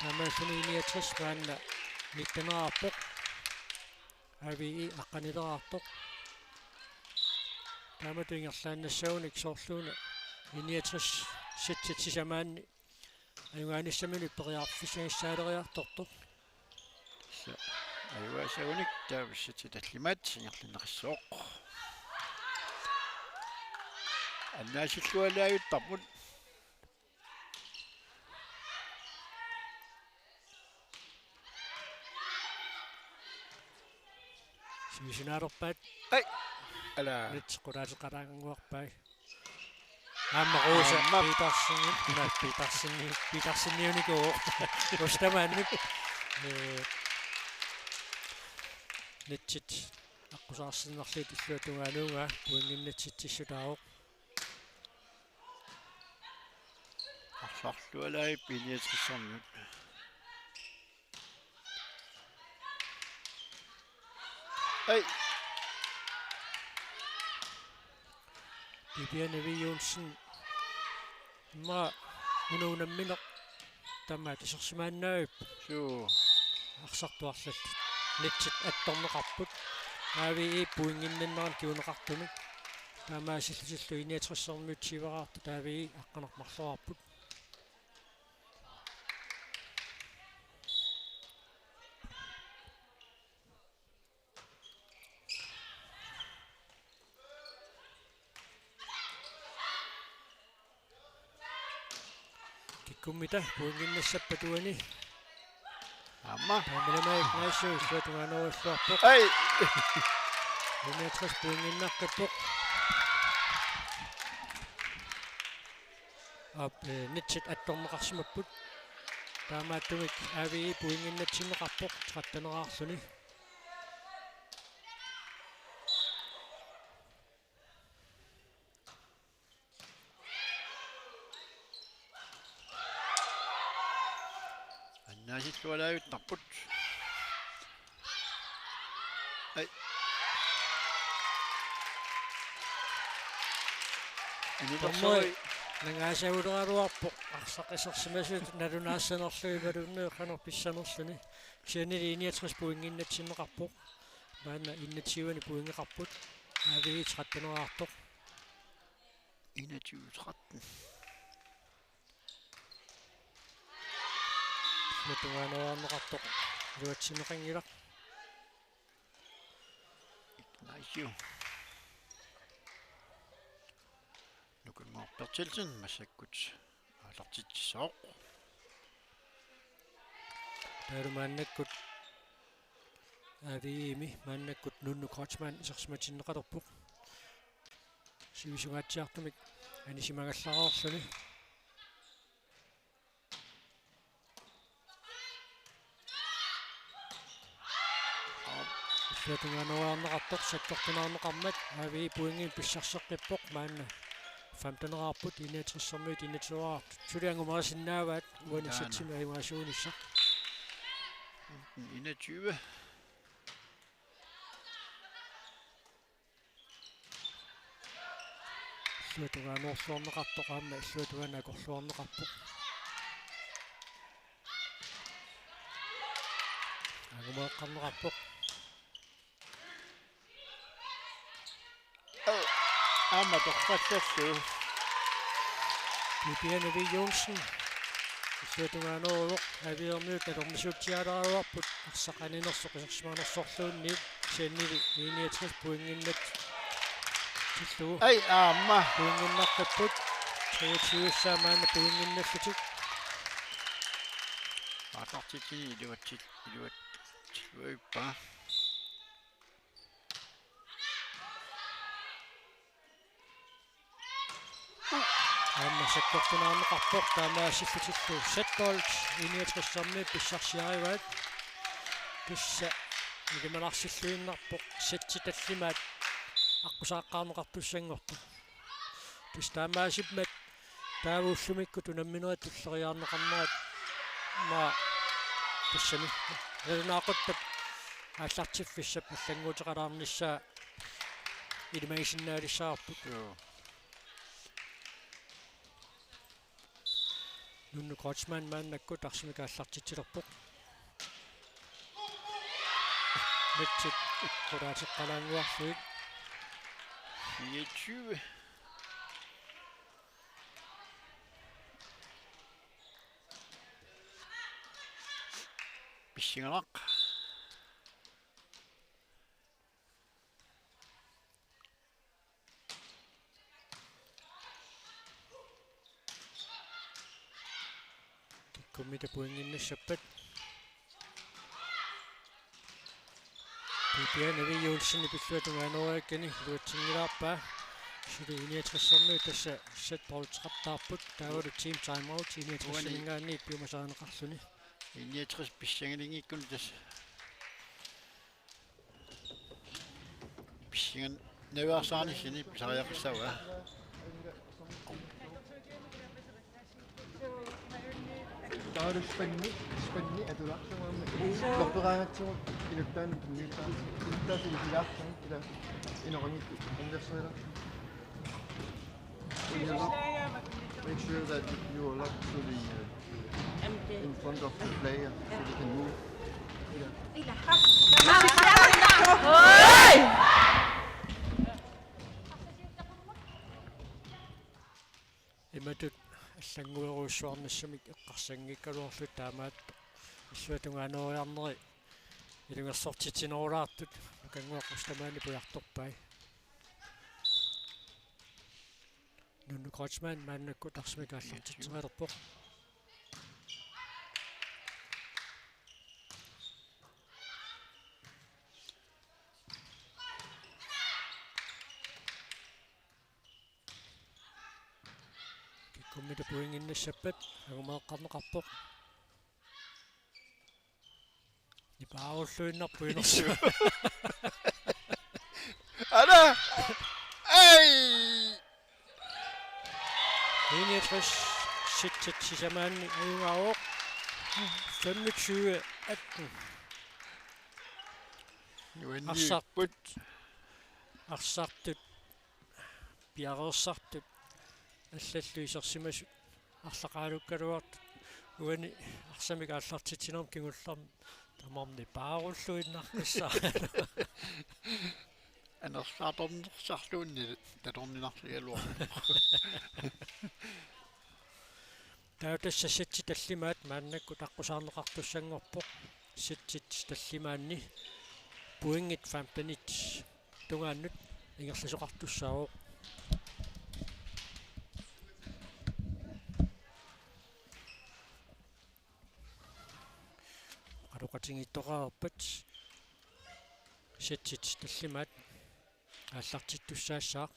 Taamaalluni I niogtres maanna nitteneraarpoq. A V I aqqanileraaqqasoq. Taamatut ingerlaannassagunik soorluuna I niogtres setsit sisamaanni ajugaanissaminik periarfissagissaaleriartortoq. Tassa ajugaassagunik taava setsit tallimaat ingerlanneqassaaq. Annaasillualaajuttarput. Siusinaalerpaat. Ai. Ala. Nitsit qulaateqalaannguarpai. Aamma Rosa. Aamma. Petersen, na, Petersen, Peterseniunikuuvoq. Rosa tamaannut. Ee, nitsit aqqusaarsinnarlugit illuatungaanuugaa pointinnatsitsissutaavoq. Arsarlualaarput I niogtressermiut. Ai. Bibiane V. Johnsen. Immaqa una unammineq tamaat isersimaannaavippoq. Suu. Arsartuarlallit. Nitsit attorneqarput. A V I pointinninnerani kinguneqartumik. Taamaasillutillu I niogtressermiut siuaraartut A V I aqqaneq-marloraarput. Kikkummita pointinnassappat uani. Aamma. Pamela Maj Ignacio illuatungaanuugaluarpoq. Ai. I niogtres pointinnaqqippoq. Aap, eh, nitsit attorneqarsimapput. Taamaattumik A V I pointinnatsinneqarpoq tretteneraarluni. Naasillualaajuttarput. Ai. Dommeri nangaasaguleraluarpoq arsaq isersimasutut nalunaassanerluni imaluunniit qanoq pissanerluni. Kisiannili I-niogtres pointinnatsinneqarpoq. Maanna enogtyve pointeqarput. A V tretten-eraartoq. Enogtyve tretten. Tungaaneriarneqartoq iluatsinneqanngilaq. Ignacio. Nukanngooq Berthelsen massakkut aallartitsissaaq. Taavalu maannakkut A V-mi maannakkut Nunnu Kreutzmann isersimatinneqalerpoq. Sivisungaatsiartumik anisimagallareerluni. Illuatungaaneruarneqartoq sakkortunaarneqarmat A V pointimik pissarseqqippoq maanna. Femten-eraarput I-niogtres-ermiut enogtyve-eraartut. Suli angumerisinnaavaat uani Taana. Sætimi ajugaasuunissaq. Enogtyve. Illuatungaaneerluarneqartoq aamma illuatungaaneq akorluarneqarpoq. Angumeeqqarneqarpoq. Aamma torrallallu. Pipiana V. Johnsen. Illuatungaaneruvoq, A V-ermiut atormisuutsialaaraluarput arsaq aninersoq isersimanersorluunniit, kisiannili I-niogtres pointinnatsillugu. Ai aamma. Pointinnaqqipput. Treogtyve-ssaa maanna pointinnallutik. Aallartitsini iluatsit iluatsilluippaa. Aamma sakkortunaarneqarpoq taamaasillutillu Setbolt I-niogtres-ermiut pissarsiarivaat. Tassa ilimanarsilluinnarpoq setsi tallimaat aqqusaaqqaarneqartussanngortoq. Tassa taamaasimmat taava ullumikkut unamminerit tulleriiaarneqarnerat ma tassami. Nalunaaquttap aallartiffissap allannguuteqalaarnissaa ilimagisinnaalissavarput. Joo. Nunnu Kreutzmann maannakkut arsamik aallartitsilerpoq. Matchit qulaateqqalaannguarlugit. Fireogtyve. Pissanganaq. Kikkummita pointinnassappat. Pipiana V. Johnsen pilluatungaanooriakkani iluatsinngilaarpaa. Suli I-niogtres-ermiut tassa setbolteqattaarput. Taavalu team timeout I-niogtres-erminngaanniit piumasarineqarluni. I-niogtres pissangalinngikkunik tassa. Pissangannaviarsaarnissani pisariaqassavaa. Taavalu spinni, spinni atulaarlugu aamma. Lorperaangatsigu inuttaanut tunniuttaarlugu. Inuttaasut isilaarlugit ila inoqanngitsut anniversarilaarlugit. Make sure that you are not shooting uh, in front of the player so they can move. Imatut allannguerujussuarnissamik eqqarsanngikkaluarluta taamaattoq illuatungaanooriarneri ilungersortitsinerulaartut Nukannguaq Ostermanni pujartorpai. Nunnu Kreutzmann maannakkut arsamik aallartitserialerpoq. Kikkummita pointinnassappat angumeeqqarneqarpoq. Nipaarulluinnarpoq inersuaq. Ala! Ai! I-niogtres setsit sisamaanni ajugaavoq. femogtyve atten. Arsartut. Arsartut. Piareersartut. Allallu isersimasut. Arlaqaalukkaluartut. Uani arsamik aallartitsinermi kingullermi tamarmik paarulluinnaqqissaaq. Anersaartornersarluunniit tatorninarsigaluarpoq. Taava tassa setsit tallimaat maannakkut aqqusaarneqartussanngorpoq. Setsit tallimaanni pointit femtenit tungaannut ingerlasoqartussaavoq. Oqaloqatigiittoqarpat setsit tallimaat aallartittussaassaaq.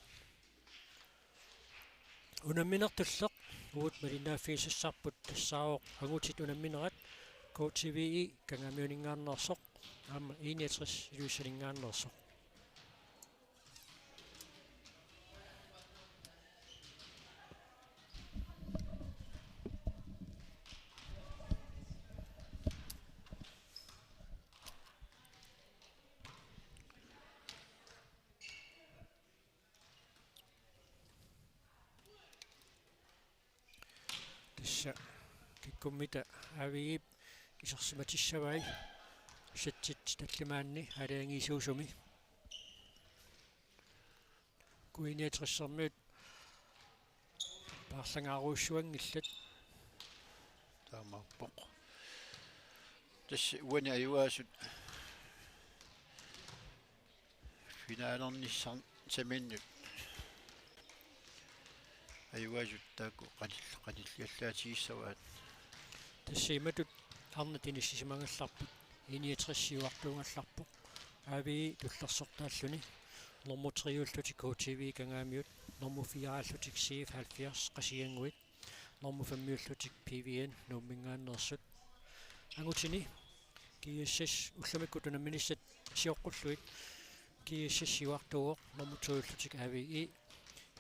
Unamminertulleq uagut malinnaaffigisassarput tassaavoq angutit unamminerat K T V I Kangaamiuninngaanneersoq aamma I niogtres Ilulissaninngaanneersoq. Tassa kikkummita A V I-p isersimatissavai setsit tallimaanni aalajangiisuusumi. K I niogtres-ermiut paarlangaarujussuanngillat. Taamaappoq. Tassa uani ajugaasut finalernissaminnut ajugaasut taakku qanil-, qanilliallaatigissavaat. Tassa imatut arnat inissisimagallarput, I niogtres siuartuugallarpoq, A V I tullersortaalluni, nummer tre-ullutik K T V Kangaamiut, nummer fire-allutik C F halvfjerds Qasigiannguit, nummer fem-iullutik P V N Nuumminngaanneersut. Angutini G S S ullumikkut unamminissat sioqqullugit G S S siuartuuvoq, nummer to-ullutik A V I,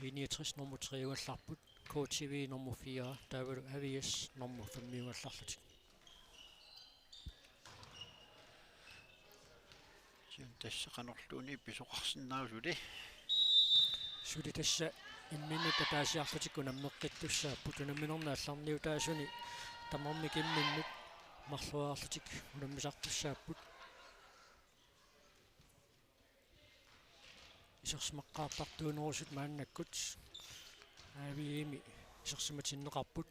I niogtres nummer tre-ugallarput, K T V nummer fire, taavalu A V S nummer fem-iugallarlutik. Kisianni tassa qanorluunniit pisoqarsinnaava suli? Suli tassa imminnut ataasiarlutik unammeqqittussaapput, unamminerni aallarniutaasuni tamarmik imminnut marloriarlutik unammisartussaapput. Isersimaqqaartartuunerusut maannakkut A V I-mi isersimatinneqarput.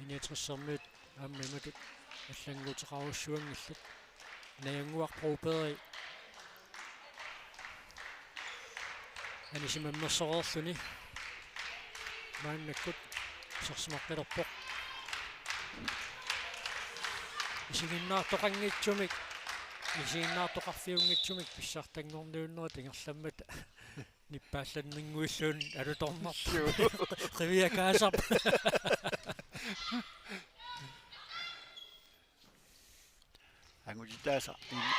I niogtres-ermiut aamma imatut allannguuteqarujussuanngillat. Najannguaq Broberg anisimammersoreerluni maannakkut isersimaqqilerpoq. Isiginnaartoqanngitsumik, isiginnaartoqarfiunngitsumik pissartanngorniunnerit ingerlammata nippaallanninnguilluunniit alutornarpoq. Suu. Qiviakaasarpoq. Angutitaasa, in-,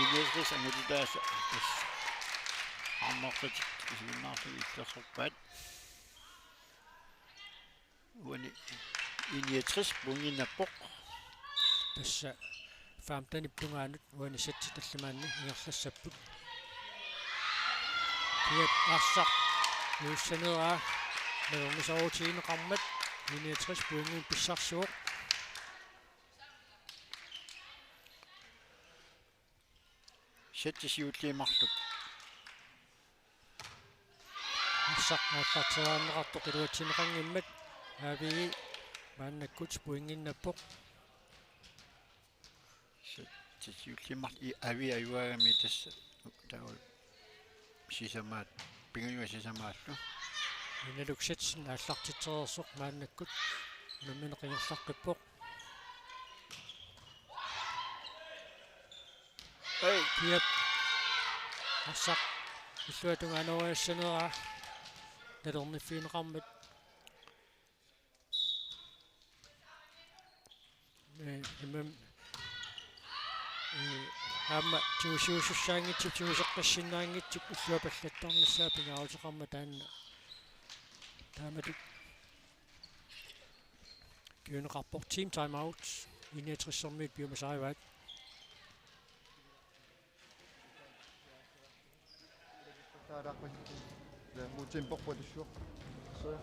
I niogtres angutitaasa, tassa arnarlutik isiginnaarlugit illersorpaat. Uani I niogtres pointinnappoq. Tassa femtenip tungaanut uani setsit tallimaanni ingerlassapput. Kiap arsaq nuissaneraa nalornisoorutigineqarmat, I niogtres pointinik pissarsivoq. Setsit siulliit marluk. Arsaq aallarteriarneqartoq iluatsinneqanngimmat A V I maannakkut pointinnappoq. Setsit siulliit marluk A V I ajugaagami tassa taava sisamaat, pingajuat sisamaallu. Inaluk setsit aallartitsereersoq maannakkut unammineq ingerlaqqippoq. Ei. Kiap arsaq illuatungaa anooriassaneraa nalorniffigineqarmat. Ee, imam, ee, aamma tigusiusussaanngitsup, tiguseqqissinnaanngitsup illuapallattarnissaa pingaaruteqarmat taanna. Taamatut. piuneqarpoq, team timeout. I-niogtressermiut piumasarivaat. Mutimporpatussua. Suu.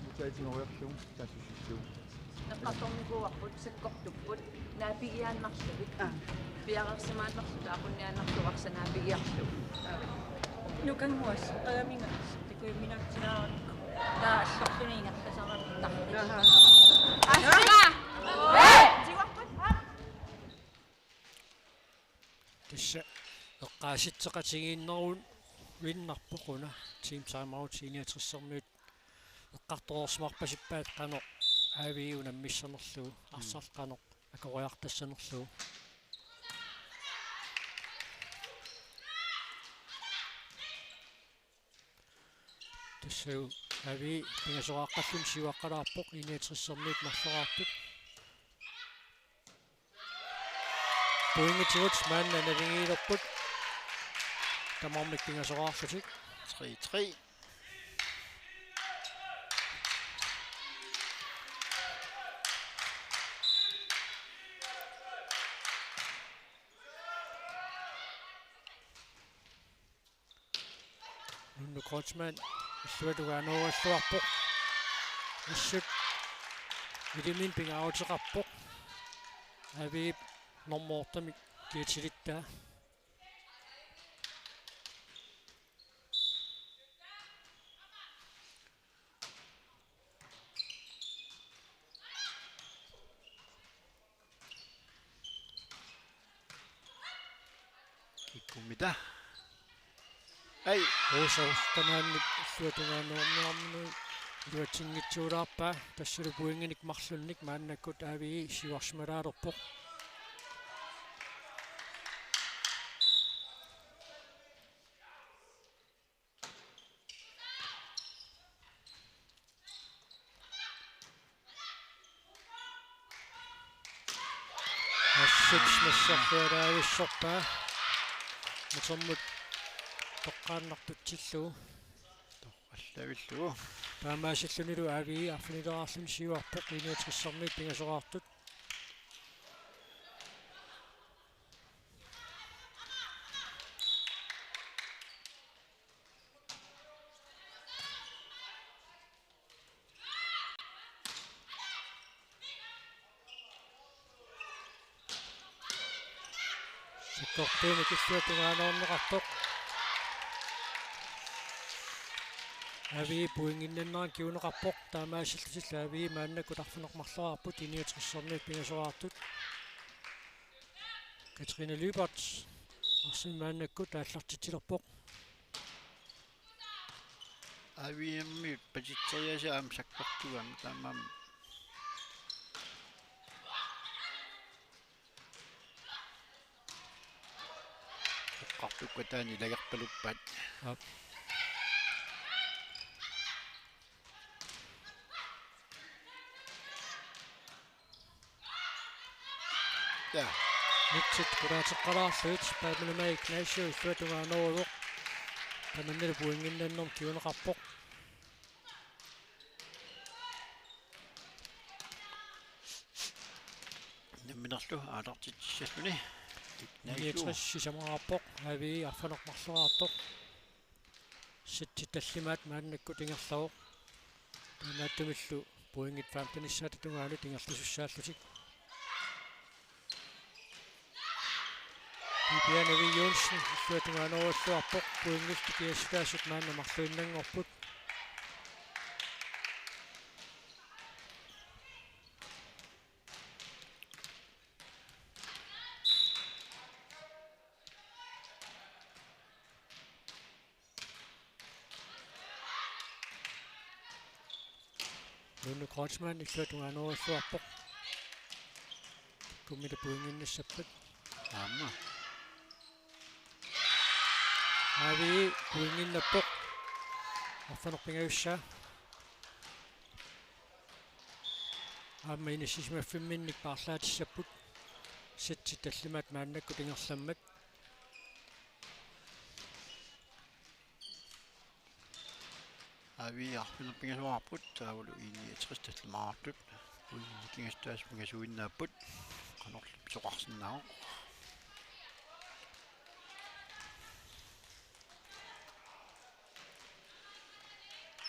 Mutaitinngoreerlugu taassussissuugut. Eqqartornikuuarput, sakkortupput, naapigiaannarlugit. Aa. Piareersimaannarluta aqunniaannartuarsa naapigiarlugu. Nukannguas, qajaminngas, takuimminaatsilaarukku. Taava allorluni ingerlasarami tarli. Aha. Assuga! Tivarput! Tassa eqqaasitseqatigiinneruinnarpoq una team timeout. I-niogtressermiut eqqartoreersimarpasippaat qanoq A V unammissanerlugu, arsaq qanoq akoriartassanerlugu. Tassa A V pingasoqaqqalluni siuaqqalaarpoq, I-niogtressermiut marloraartut. Pointigut maanna naligiilerput. Tamarmik pingasoqarlutik. Tre tre. Nunnu Kreutzmann illuatungaanerugallarpoq. Assut ilimin pingaaruteqarpoq. A V-p normu ottemik kiatilittaa. Kikkummita. Ai. Uusaustanaan illuatungaanerup iluatsinngitsuulaarpaa, tassalu pointinik marlunnik maannakkut A V siuarsimalaalerpoq. Assut massakkut A V-p. Mutermut toqqaannartutsillugu. Toqqallavillugu. Taamaasillunilu A V arfinileraarluni siuarpoq, I-niogtressermiut pingasoqartut. Sakkortuumik illuatungaanerup iluarneqartoq. A V pointinnannerani kinguneqarpoq, taamaasillutillu A V maannakkut arfineq-marloraarput, I-niogtressermiut pingasoqartut. Katrine Lyberth arsaq maannakkut aallartitsilerpoq. A V-miut patsitseriasaat aamma sakkortuummat taamaammat. Eqqartukkataani ilagarpaluppaat. Aap. Ja. Nutsit qulaateqqalaarlugit, Paamilamai Ignacio illuatungaaneruvoq. Tamannalu pointinnannermut kinguneqarpoq. Namminerlu aallartitsissalluni. Ignacio. Niogtres sisamaqarpoq, A V arfineq-marloraartoq. Sætsit tallimaat maannakkut ingerlavoq. Taamaattumillu pointit femtenissaata tungaanut ingerlasussaallutik. Bibiane V. Johnsen illuatungaanerugallarpoq, pointillu kiassutaasut maanna marluinnanngorput. Nunnu Kreutzmann illuatungaanerugallarpoq. Kikkummita pointinnassappat? Aamma. A V pointinnappoq. Arfineq-pingajussaa. Aamma inissisimaffimmik paarlaatissapput. Sætsit tallimaat maannakkut ingerlammat. A V arfineq-pingasoqarput, taavalu I-niogtres tallimaartut. Nikingassutaasut pingasuinnaapput. Qanorlu pisoqarsinnaavoq.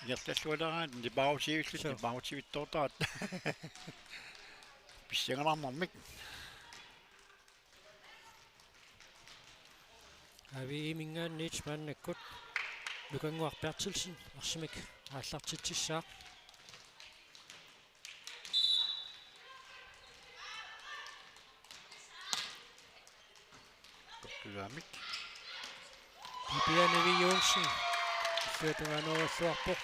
Ingerlallualeraangat nipaarutiivilluni. Suu. Nipaarutiivittoortaratta. Pissanganarnermik. A V E-minngaanniit maannakkut Nukannguaq Berthelsen arsamik aallartitsissaaq. Kortulaamik. Pipiani V. Johnsen. Illuatungaanerugallarpoq.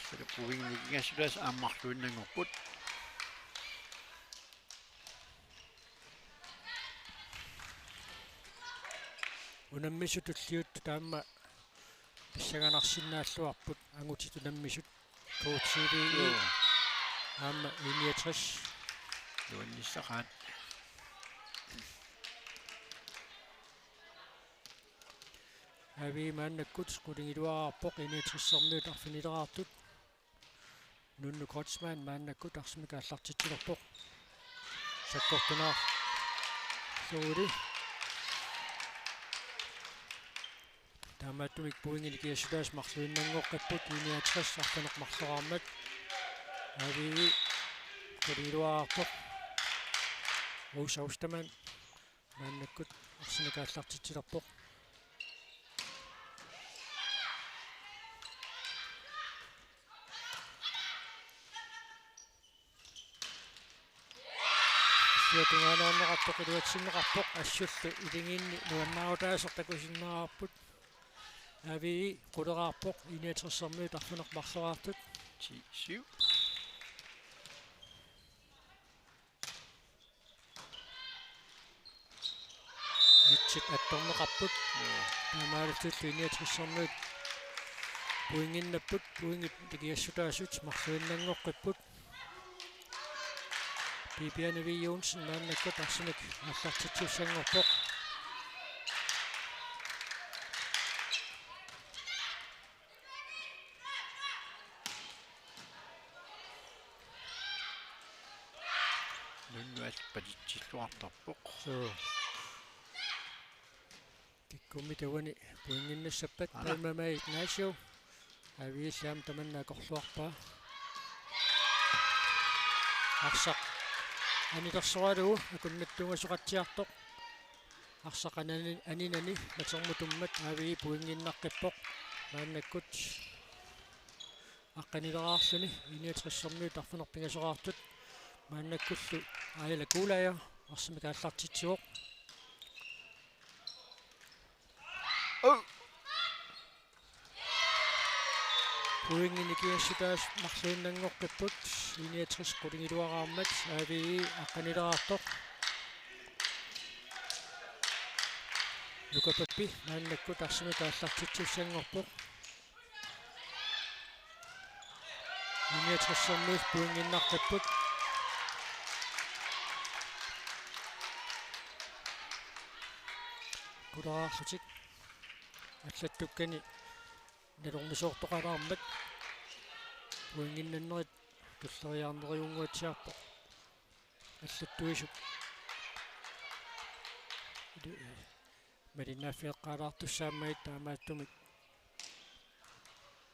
Salukuvinik nikingassutaasut aamma marluinnanngorput. Unammisut tulliuttut aamma pissanganarsinnaalluarput, angutitut unammisut. K T V E. Joo. Aamma I niogtres. Nuannissaqaat. A V E maannakkut qulingiluaarpoq, I niogtres-ermiut arfinileraartut. Nunnu Kreutzmann maannakkut arsamik aallartitsilerpoq. Sakkortunaar suuli. Taamaattumik pointit nikingassutaasut marluinnanngoqqipput, I niogtres arfineq-marloraarmat. A V E qulingiluaarpoq. Rose Austermann maannakkut arsamik aallartitsilerpoq. Illuatungaaneerneqarpoq, iluatsinneqarpoq, assullu iligiinni nuannaarutaasoq takusinnaavarput. A V E quleraarpoq, I niogtres-ermiut arfineq-marloraartut. Ti syv. Mitsit attorneqarput. Joo. Taamaalillillu I niogtres-ermiut pointinnapput, pointit nikingassutaasut marluinnanngoqqipput. Pipiani V. Johnsen maannakkut arsamik aallartitsissanngorpoq. Nunnu aasiit patitsilluartarpoq. Suu. Kikkummit uani pointinnassappat. Aana. Taama Ignacio. A V E-llu aamma tamanna akorluarpaa. Arsaq anilersoralugu akunnattuunngasuqatsiartoq. Arsaq anani-, aninani matermutummat A V E pointinnaqqippoq. Maannakkut aqqanileraarluni I niogtres-ermiut arfineq-pingasoraartut. Maannakkullu Aila Kuulaja arsamik aallartitsivoq. Oh! Pointit nikingassutaasut marluinnanngoqqipput, I niogtres qulingiluaraarmat, A V E aqqanileraartoq. Nuka Pappi maannakkut arsamik aallartitsissanngorpoq. I niogtres-ermiut pointinnaqqippoq. Quleraarlutik allattukkani nalornisoortoqalaarmat pointinnannerit tulleriiaarneriunnguatsiarpoq. Allattuisut ilu-, eh, malinnaaffeeqqaalaartussaammagit taamaattumik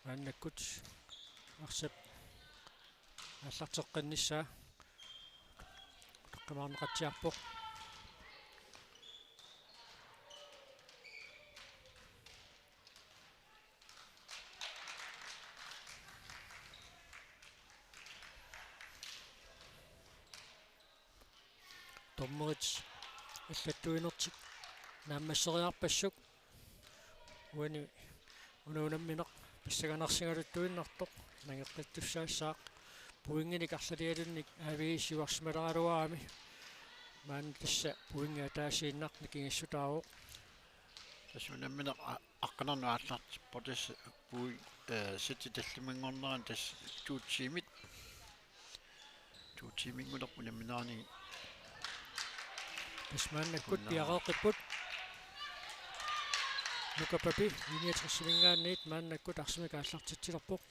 maannakkut arsap aallarteqqinnissaa utaqqimaarneqatsiarpoq. Dommerit allattuinertik naammasseriarpassuk. Uani una unammineq pissanganarsigaluttuinnartoq nangeqqittussaassaaq. Pointinik arlalialunnik A V E siuarsimalaaraluarami. Maanna tassa pointit ataasiinnaq nikingassutaavoq. Tassa unammineq a-, aqqanernut aallartippoq tassa pui-, eh, sætti tallimanngornerani tassa to-tiimit. To-tiiminngulerput unammineranigit. Tassa maannakkut piareeqqipput. Nuka Pappi I niogtres-iminngaanniit maannakkut arsamik aallartitsilerpoq.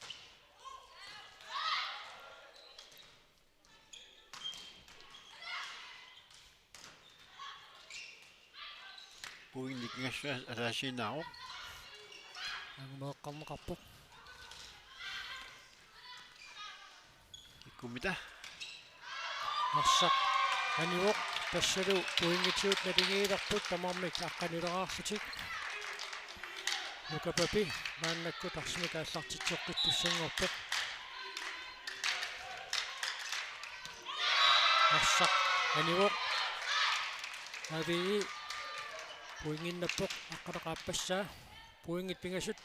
Pointinik pingasut ataasiinnaavoq. Angumeeqqarneqarpoq. Ikkummita. Arsaq anivoq, tassalu pointigut naligiilerput tamarmik aqqanileraarlutik. Nuka Papi maannakkut arsamik aallartitseqqittussanngorpoq. Arsaq anivoq. A V E pointinnappoq, aqqaneq-aappassaa. Pointit pingasut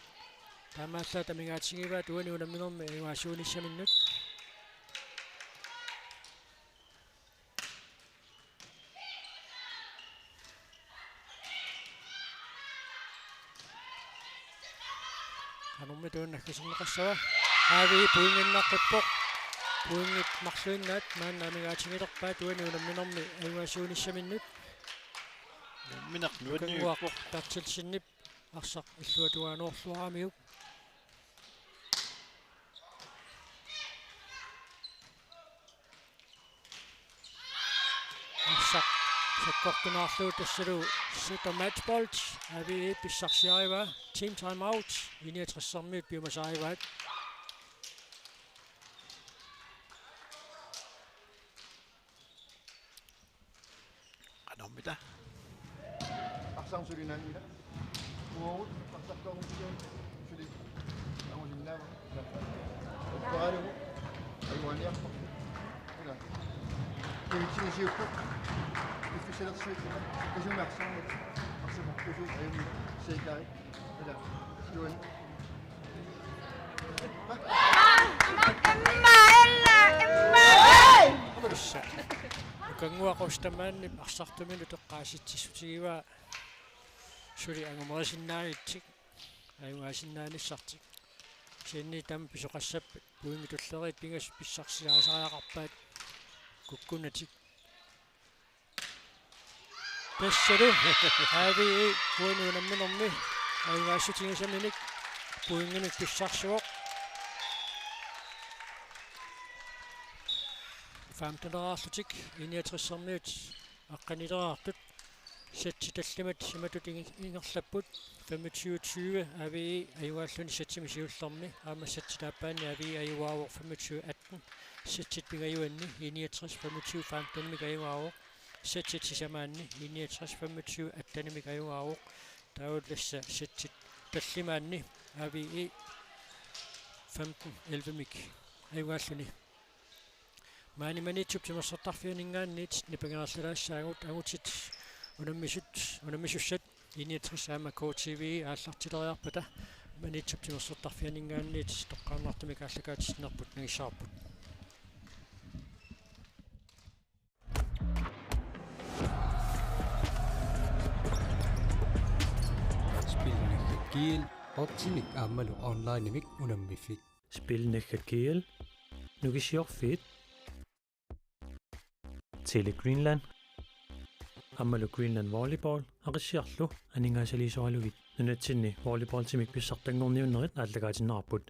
taamaallaat amigaatigivaa uani unamminermi ajugaasuunissaminnut. Qanormi taanna naggaserneqassava? A V E pointinnaqqippoq. Pointit marluinnaat maanna amigaatigilerpaat uani unamminermi ajugaasuunissaminnut. Unammineq Nukanguaq nuanniippoq. Berthelsenip arsaq illuatungaanuarluaramiuk. Arsaq sakkortunaarlugu, tassalu set og matchbold. A V E pissarsiarivaa. Team timeout. I-niogtressermiut piumasarivaat. Qanormita? Arsaq suli naanngilaq. Uagut arsartuarmut suli angusinnaavara. Ukkaralugu ajugaaniarparput. Ila. Kiitsinisiukku. Iffissalersuit. Kasumi arsarmut. Arsarmut kusuk ajunnik seikarit. Ila. Suan. Imma, ella, imma. Tassa Nukanguaq tamaani arsartuminut utoqqaasitsissutigivaa suli angumerisinnaagitsik, ajugaasinnaanissatik. Kisianni taama pisoqassappat pointit tulleriit pingasut pissarsiarisariaqarpaat kukkunatik. Tassalu A V E uani unamminermi ajugaassutigisaminik pointinik pissarsivoq. Femteneraarlutik I-niogtressermiut aqqanileraartut. Sætsit tallimat imatut inge-, ingerlapput: femogtyve tyve A V E ajugaalluni sætsimi siullermi, aamma sætsit aappaanni A V E ajugaavoq femogtyve atten. Sætsit pingajuanni I-niogtres femogtyve femtenimik ajugaavoq. Sætsit sisamaanni I-niogtres femogtyve attenimik ajugaavoq. Taavalu tassa sætsit tallimaanni A V E femten ellevemik ajugaalluni. Maani Maniitsup timersortarfianinngaanniit nipangerallalaassaagut angutit unammisut, unammisussat I-niogtres aamma K T V aallartileriarpata Maniitsup timersortarfianinngaanniit toqqaannartumik aallakaatitsinerput nangissavarput. Spilnaggat G L, otsimik aammalu onlinemik unammiffik. Spilnaggat G L, Nukissiorfiit, Tele Greenland aammalu Greenland Volleyball Aqissiarlu aningaasaliisoralugit nunatsinni volleyballtimik pissartanngorniunnerit aallakaatinneqarput.